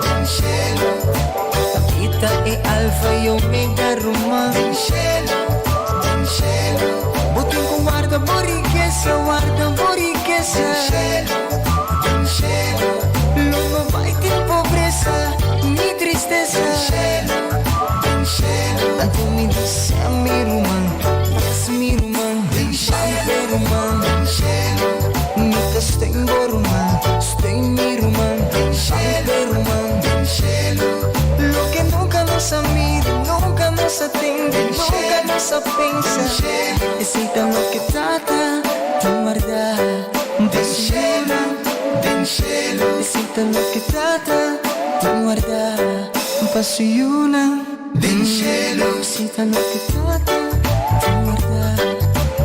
den shelu. E ta e Alfa i Omega, ruman. Den shelu, den shelu. Bo tin ku warda bo rikesa, warda bo rikesa. Den shelu, den shelu. Lo no bai tin pobresa, ni tristesa. Den shelu, den shelu. Anto mi di sè mi ruman, yes mi ruman. Den shelu, ruman, den shelu. Mi ta steun bo ruman, steun mi ruman. Den shelu, ruman, den shelu. Loke nunka nos a mira, nunka nos a tende, nunka nos a pensa. Esei ta loke Tata tin wardá pa su yunan. Esei ta loke Tata tin wardá pa su yunan. Esei ta loke Tata tin wardá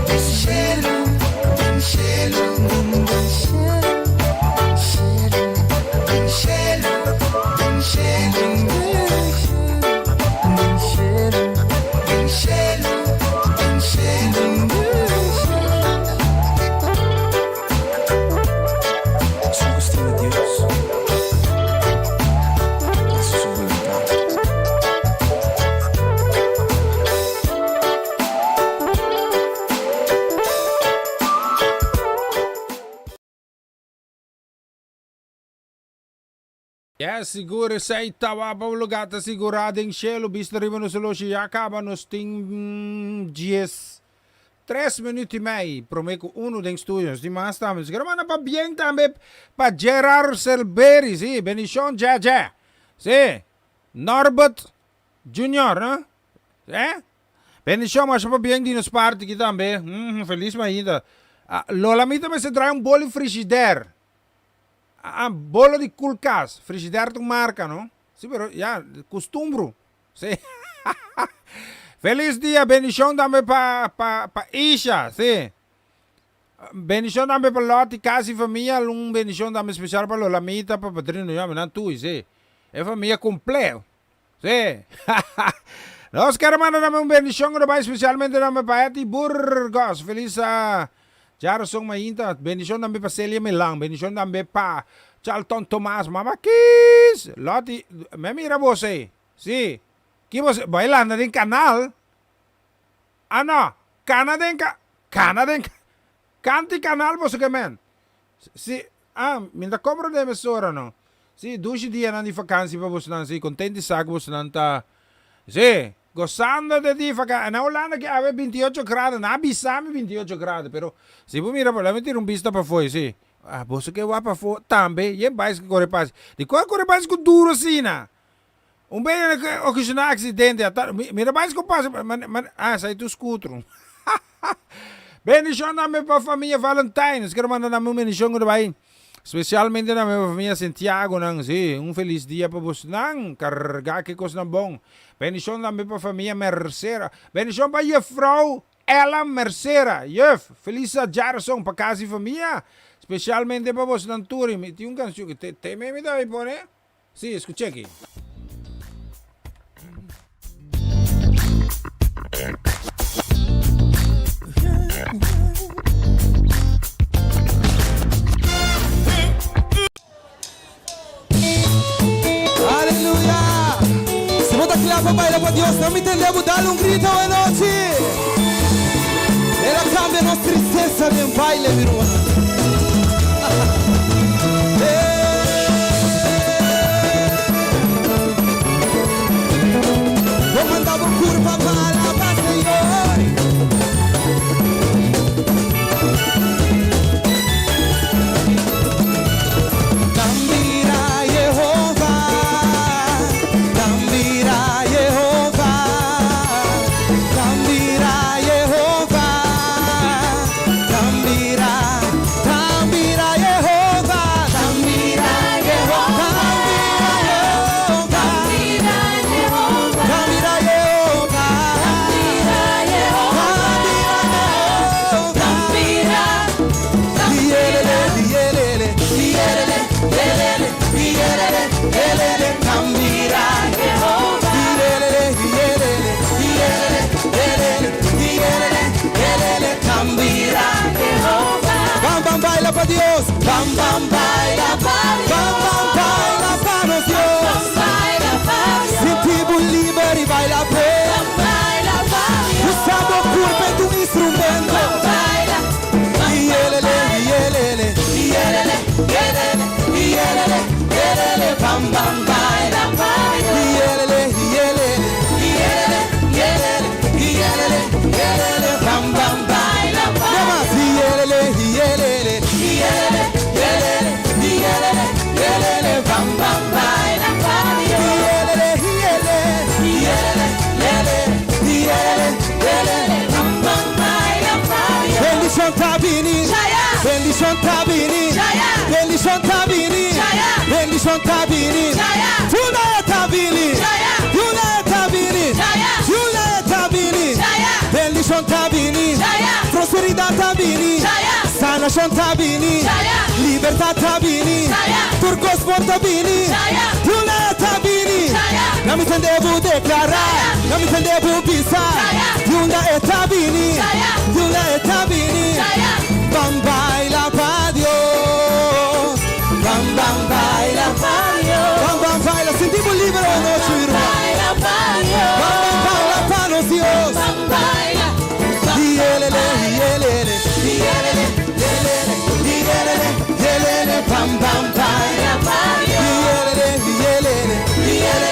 pa su yunan. Den shelu, den shelu, den shelu, den shelu, den shelu, den shelu. Esun ku stima Dios, ta hasi su boluntat. Yes, sigur esei ta wak pa un lugar ta sigurá den shelu. Bista riba nos oloshi ya kaba, nos tin dies tres minuut i mei promé ku unu den studio. Nos tin mas tambe. Nos quiero manda pabien tambe pa Gerard Selberi, si, bendishon Djè-Djè. Si, Norbert Junior, no? Eh? Bendishon masha pabien di nos parti aki tambe. Felis mainta. Lola mi ta mester trae un boli frishider. Ah, bolo di koelkast. Frigidaire ta un marka, no? Sí, pero ya, kustumbru. Sí. Felis dia, bendishon tambe pa, pa, pa Isha, sí. Bendishon tambe pa Lottie, kas i famia. Un bendishon tambe spesial pa Lolamita, pa Padrino, ya, nan tur, sí. E famia kompleto. Sí. Nos ker manda tambe un bendishon ku ta bai spesialmente tambe pa Etty Burgos. Felis djarason mainta. Bendishon tambe pa Celia Milan. Bendishon tambe pa Charlton Tomas. Mama Kiss. Lottie, me mira bos ei. Sí. Ki bos bai landa den kanal? Ah no. Kana den ka kana den kanti kanal boso ke men. Si, ah, mi ta comprende mesora no. Si, dushi dianan di vakansi pa bosonan, si, kontent di sa ku bosonan ta, si, gosando de di vakansi. Na Hulanda ke awe 28 grado, nan a bisa mi 28 grado, pero si bo mira, laat mi tira un bista pafó, si. Ah, boso ke wak pafó tambe, yen bais ke kore pasi. Dikon a kore bais ku duru asina? Un bes nan a okashoná aksidente, ata, mira bais ku pasa, man, ah, esei tur skutru. Bendishon tambe pa famia Valentijn. Nos kere manda nan un bendishon ku ta bai spesialmente na mi famia Santiago nan. Sí, un felis dia pa bosnan. Kargá ke kosnan bon. Bendishon tambe pa famia Mercera. Bendishon pa jefrou Ella Mercera. Juf, felis djarason pa kas i famia. Spesialmente pa bosnan tur. I mi tin un kanshon ku te, te mi ta bai pone. Sí, escuché aquí. Aleluya! Si bo ta kla pa baila pa Dios, nan mi tende bo dal un grito awe nochi. El a kambia nos tristesa den baile, mi ruman. Bo manda bo kurpa pa alaba Señor. Nan bira Yehova, nan bira Yehova, nan bira Yehova, nan bira. Dios. Bam bam baila pa Dios. Bam bam baila pa nos Dios. Bam baila pa Dios. Sinti bo liber y baila p'e. Bam baila pa Dios. Usa bo curpa tu instrumento. Bam baila. Yelele, yelele, yelele, yelele, yelele, yelele, bam bam baila pa Dios. Yelele, yelele, yelele, yelele, yelele, yelele, bam bam baila pa Dios. Yelele, yelele, yelele, yelele, yelele, yelele, bam bam baila pa Dios. Yelele, yelele, yelele, yelele, yelele, yelele, bam bam baila pa Dios. Bendishon ta bini, bendishon ta bini, bendishon ta bini, bendishon ta bini, Tuna e ta bini, tuna e ta bini, tuna e ta bini, bendishon ta bini, prosperidat ta bini, sanashon ta bini, libertat ta bini, tur kos bon ta bini, tuna e ta bini. Na mi tende bo deklará, na mi tende bo bisa, tuna e ta bini, tuna e ta bini. Ban baila pa Dios, bam bam baila pa Dios, bam bam baila, sinti bo liber anochi, mi ruman. Bam bam baila pa nos Dios. Yelele, yelele, yelele, yelele, yelele, yelele, bam bam baila pa Dios. Yelele, yelele, yelele,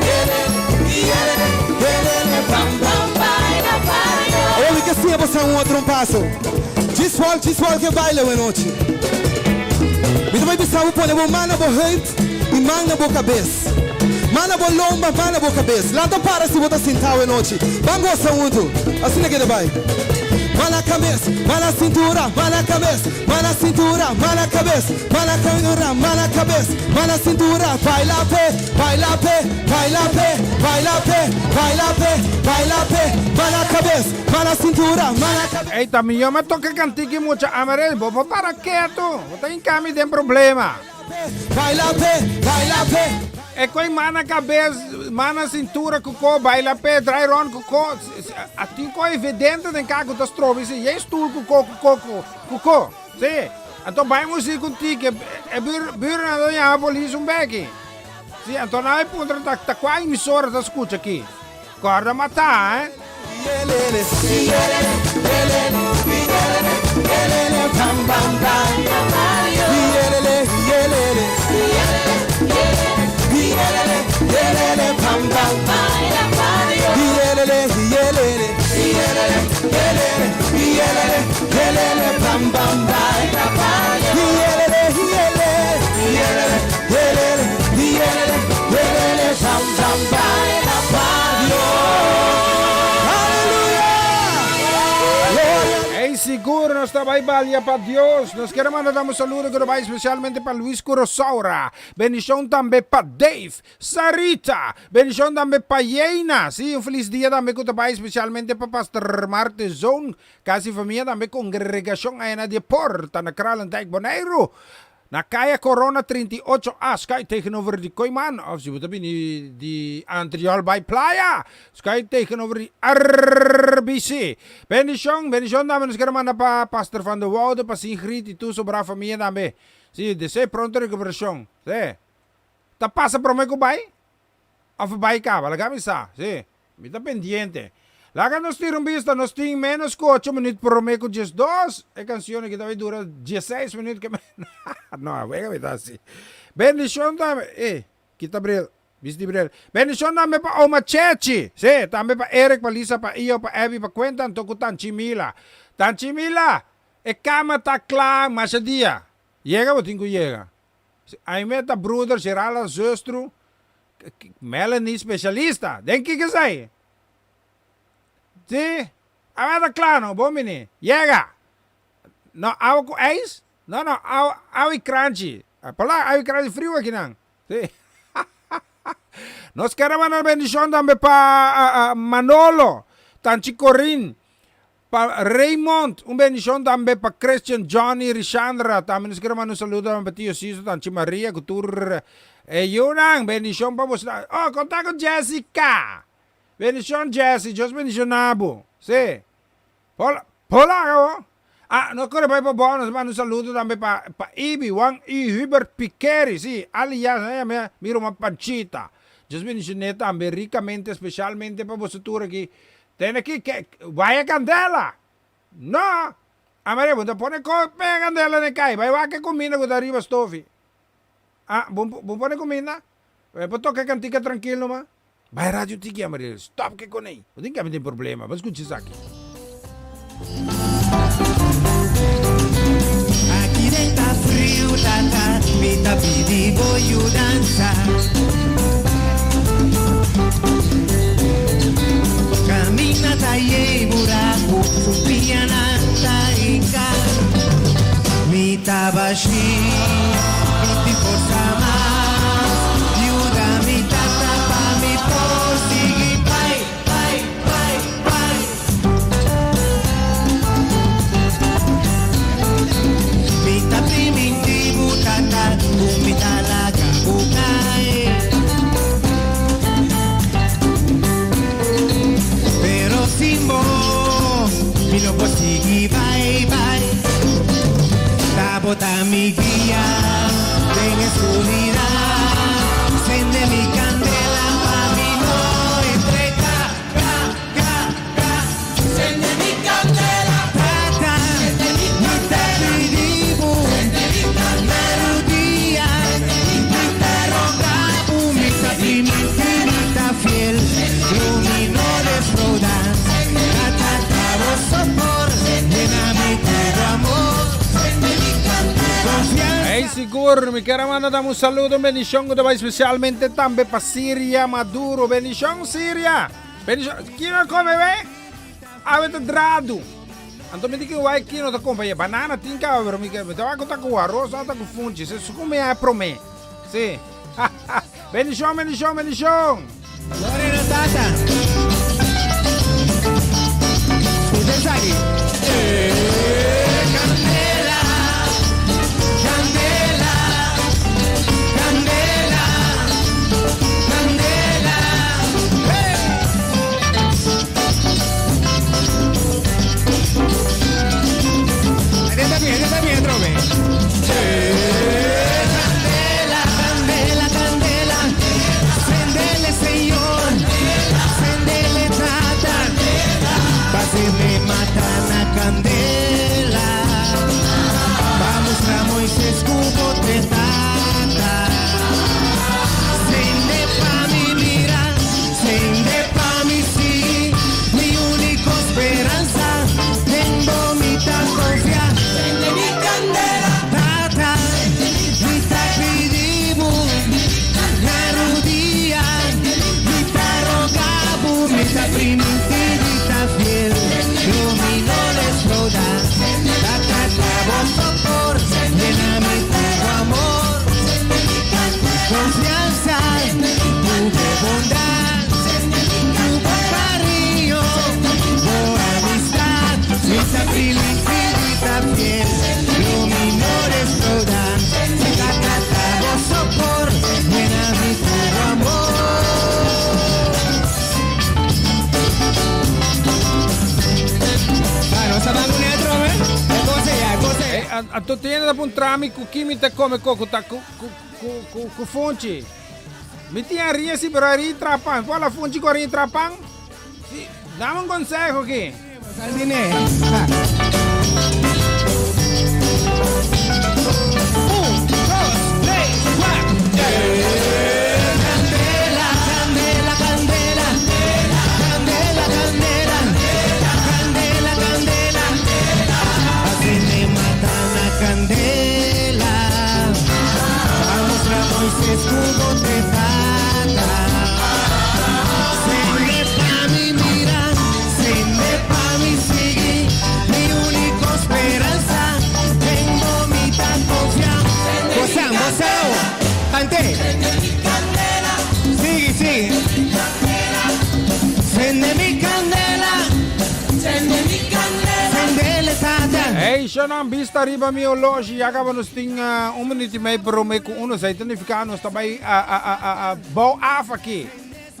yelele, yelele, yelele, bam bam baila pa Dios. Awor mi ke siña boso un otro un paso. Djis wòl, djis wòl ke baila awe nochi. Mi ta bai bisa bo pone bo man na bo heup i man na bo kabes. Man na bo lomba, man na bo kabes. Lanta para si bo ta sinta awe nochi. Ban gosa huntu. Asina keda bai. Man na kabes, man na sintura, man na kabes, man na sintura, man na kabes, man na cintura, man na kabes, man na sintura. Baila p'e, baila p'e, baila p'e, baila p'e, baila p'e, baila p'e, man na kabes, man na sintura, man na kabes. Ey, ta mihó mi a toka kantiki mucha amarel. Bo por para ketu. Bo ta hinka mi den problema. Baila p'e, baila p'e. E koe mana kabes, mana sintura ku ko, baila p'e, drai rond ku ko. A tin koe evidente den ka ku ta strobe si. Yei stoel ku ko, ku ko, ku ku ko. Si. Anto bai muzik un tiki. E buur, buurnan ta yama polis un beki. Si, anto nan a puntra ta, ta kua emisora ta skucha aki. Kòrda matá, eh. Ey sigur nos ta bai balia pa Dios. Nos kier a manda dam un saludo ku ta bai spesialmente pa Luis Kurosaura. Bendishon tambe pa Dave, Sarita. Bendishon tambe pa Yeina. Si, un felis dia tambe ku ta bai spesialmente pa Pastor Martezon, kasi famia tambe kongregashon aya na di e porta na Kralendijk, Boneiru. Na Kaya Corona 38 A, sky tegenover di Kooiman, of si bo ta bini di Antriol bai Playa, sky tegenover di RBC. Bendishon, bendishon tambe nos kere manda pa Pastor Van de Woude, pa Singrid y tur sobrá famia tambe. Si, desee pronto recuperacion. Si. Ta pasa prome cu bai? Of bai caba? Laga mi sa. Si. Mi ta pendiente. Laga nos tira un bista, nos tin menos ku ocho minuut prome ku diesdos. E cancion aki ta bay dura dieseis minuut ke No, wega mi ta hasi. Bendicion tambe, eh, kita bril, bisti bril. Bendicion tambe pa oma Chechi, si, tambe pa Eric, pa Lisa, pa Io, pa Abby, pa Quentin, anto ku Tanchi Mila. Tanchi Mila, e kama ta kla masha dia. Yega bo tin ku yega. Si, Aime ta broeder, Geralda zustru, Melanie specialista den kiko esei? Si, awa ta kla no, bon bini. Yega! No, awa ku ijs? No, no, awa, awa i kranchi. Pola, awa i kranchi friu akinan. Si. Nos kere manda bendishon tambe pa Manolo, Tanchi Corin, Pa Raymond, un bendicion tambe pa Christian, Johnny, Rishandra, tambe nos quiere manda un saludo tambe pa Tio Siso, Tanchi Maria, cu tur e yunan, bendicion pa boso. Oh, conta cu Jessica! Bendicion Jessie, Dios bendiciona bo. Si. Pola, pola bo. Ah, nos kore bai pa bou, nos manda un saludo tambe pa pa Ibi, Juan y Hubert Piqueri, si, alias nan yama mi ruman Panchita. Dios bendicione tambe ricamente, specialmente pa boso tur aki. Tene aki, ke, waya candela! No! Amaria, bo ta pone ko pega candela den kai, bai wak e cuminda cu ta riba stofi. Ah, bo, bo pone cuminda? Bo por toca e cantica trankil numa? Bai radio tiki Amarillo, stop ke konei. Bo tin kami tin problema, bo skucha esaki. Aki den ta friu tata, mi ta pidi bo yudansa. Kaminda ta yei buraku, su pianan ta hinka. Mi ta bashí, mi tin forsa mas. Yuda mi tata pa mi por sigui bai, bai, bai, bai. Mi ta primintí bo tata ku mi ta laga bo kai. Pero sin bo mi no por sigui bai, bai. Ta bo ta mi guia den e skuridat. Sende mi kandela pa mi no entrega, ga, ga, ga. Sende mi kandela, tata, mi ta pidi bo. Na rudia mi ta roga bo, mi ta primintí, mi ta fiel, lo mi no defrauda. Tata, ta bo sopor, yena mi ku bo amor, konfiansa. Hey sigur, mi kier a manda dam un saludo, un bendicion cu ta bay specialmente tambe pa Siria Maduro. Bendicion Siria! Bendicion. Kino a come we? Awe ta dradu. Anto mi di ki wai kino ta compaña. Banana tin caba pero mi ke mi ta wak cu ta cu arroz o ta cu funchi. Se su come a prome. Si. Bendicion, bendicion, bendicion! Gloria na Tata. Scucha esaki. Candela, candela, candela, candela. Hey! Ahí está bien, ahí está bien, otra vez. Candela, candela, candela. Sendele, Señor. Sendele, Tata. Pa se mata na candela. Pa mustra Moisés ku bo t'e Tata. Sende pa mi mira, sende pa mi sigui. Mi úniko speransa, den bo mi ta konfia. Sende mi candela, Tata, mi ta pidi bo. Na rudia, mi ta roga bo, mi ta primintí di ta fiel. Lo mi no defraudá. Tata, ta bo sopor, yena mi ku bo amor. Konfiansa, ku bo bondat, ku bo kariño, bo amistat. Mi ta primintí di ta fiel, lo mi no defraudá. Tata, ta bo sopor, yena mi ku bo amor. Ba, nos ta ban ku netro, eh? E kos ei, e kos ei. Hey, anto tiene ta puntra mi ku ki mi ta come koko ta ku ku ku ku ku funchi. Mi tin haria si pero haria tra pan. Por la funchi ku haria tra pan? Si, dame un consejo aki. Sal di ne. Ha. Un, dos, tres, cuatro. Candela, candela, candela. Candela, candela. Candela, candela. Así me matan a candela. Pa mustra Moisés ku bo t'e Tata. Sende pa mi mira, sende pa mi sigui. Mi úniko speransa, den bo mi ta konfia. Bosnan, bosnan, kant'é. Sigui, sigui. Sende mi kandela. Sendele, Tata. Hey, shonan, bista riba mi oloshi. Ya kaba nos tin un minuut i mei prome ku uno. Esei ta nifiká nos ta bai a a a a a bou af aki.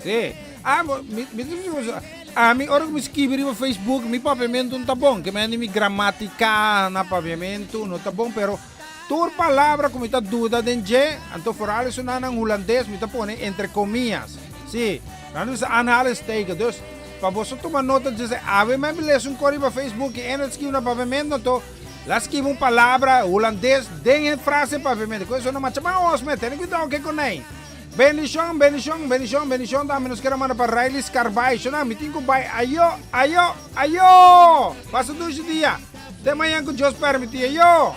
Sí. Ah, mi mi ta bisa boso. Ami ora ku mi skibi riba Facebook mi papiamentu no ta bon, ke mende mi gramatika na papiamentu no ta bon, pero tur palabra ku mi ta duda den dje, anto foral esunnan nan hulandes mi ta pone entre komias, si, nan ta bisa aanhalingsteken, dus pa boso tuma nota dje awe mi a lesa un kos riba Facebook i ene ta skibi na papiamentu anto la skibi un palabra hulandes den e frase papiamentu, ku esun no macha mas osme, tene kuidou ke ku nei. Bendishon, bendishon, bendishon, bendishon tambe nos kere manda pa Riley Scarbay. Shona, mi tin ku bai. Ayo, ayo, ayo! Pasa dushi dia. Te mañan ku Dios permití. Ayo!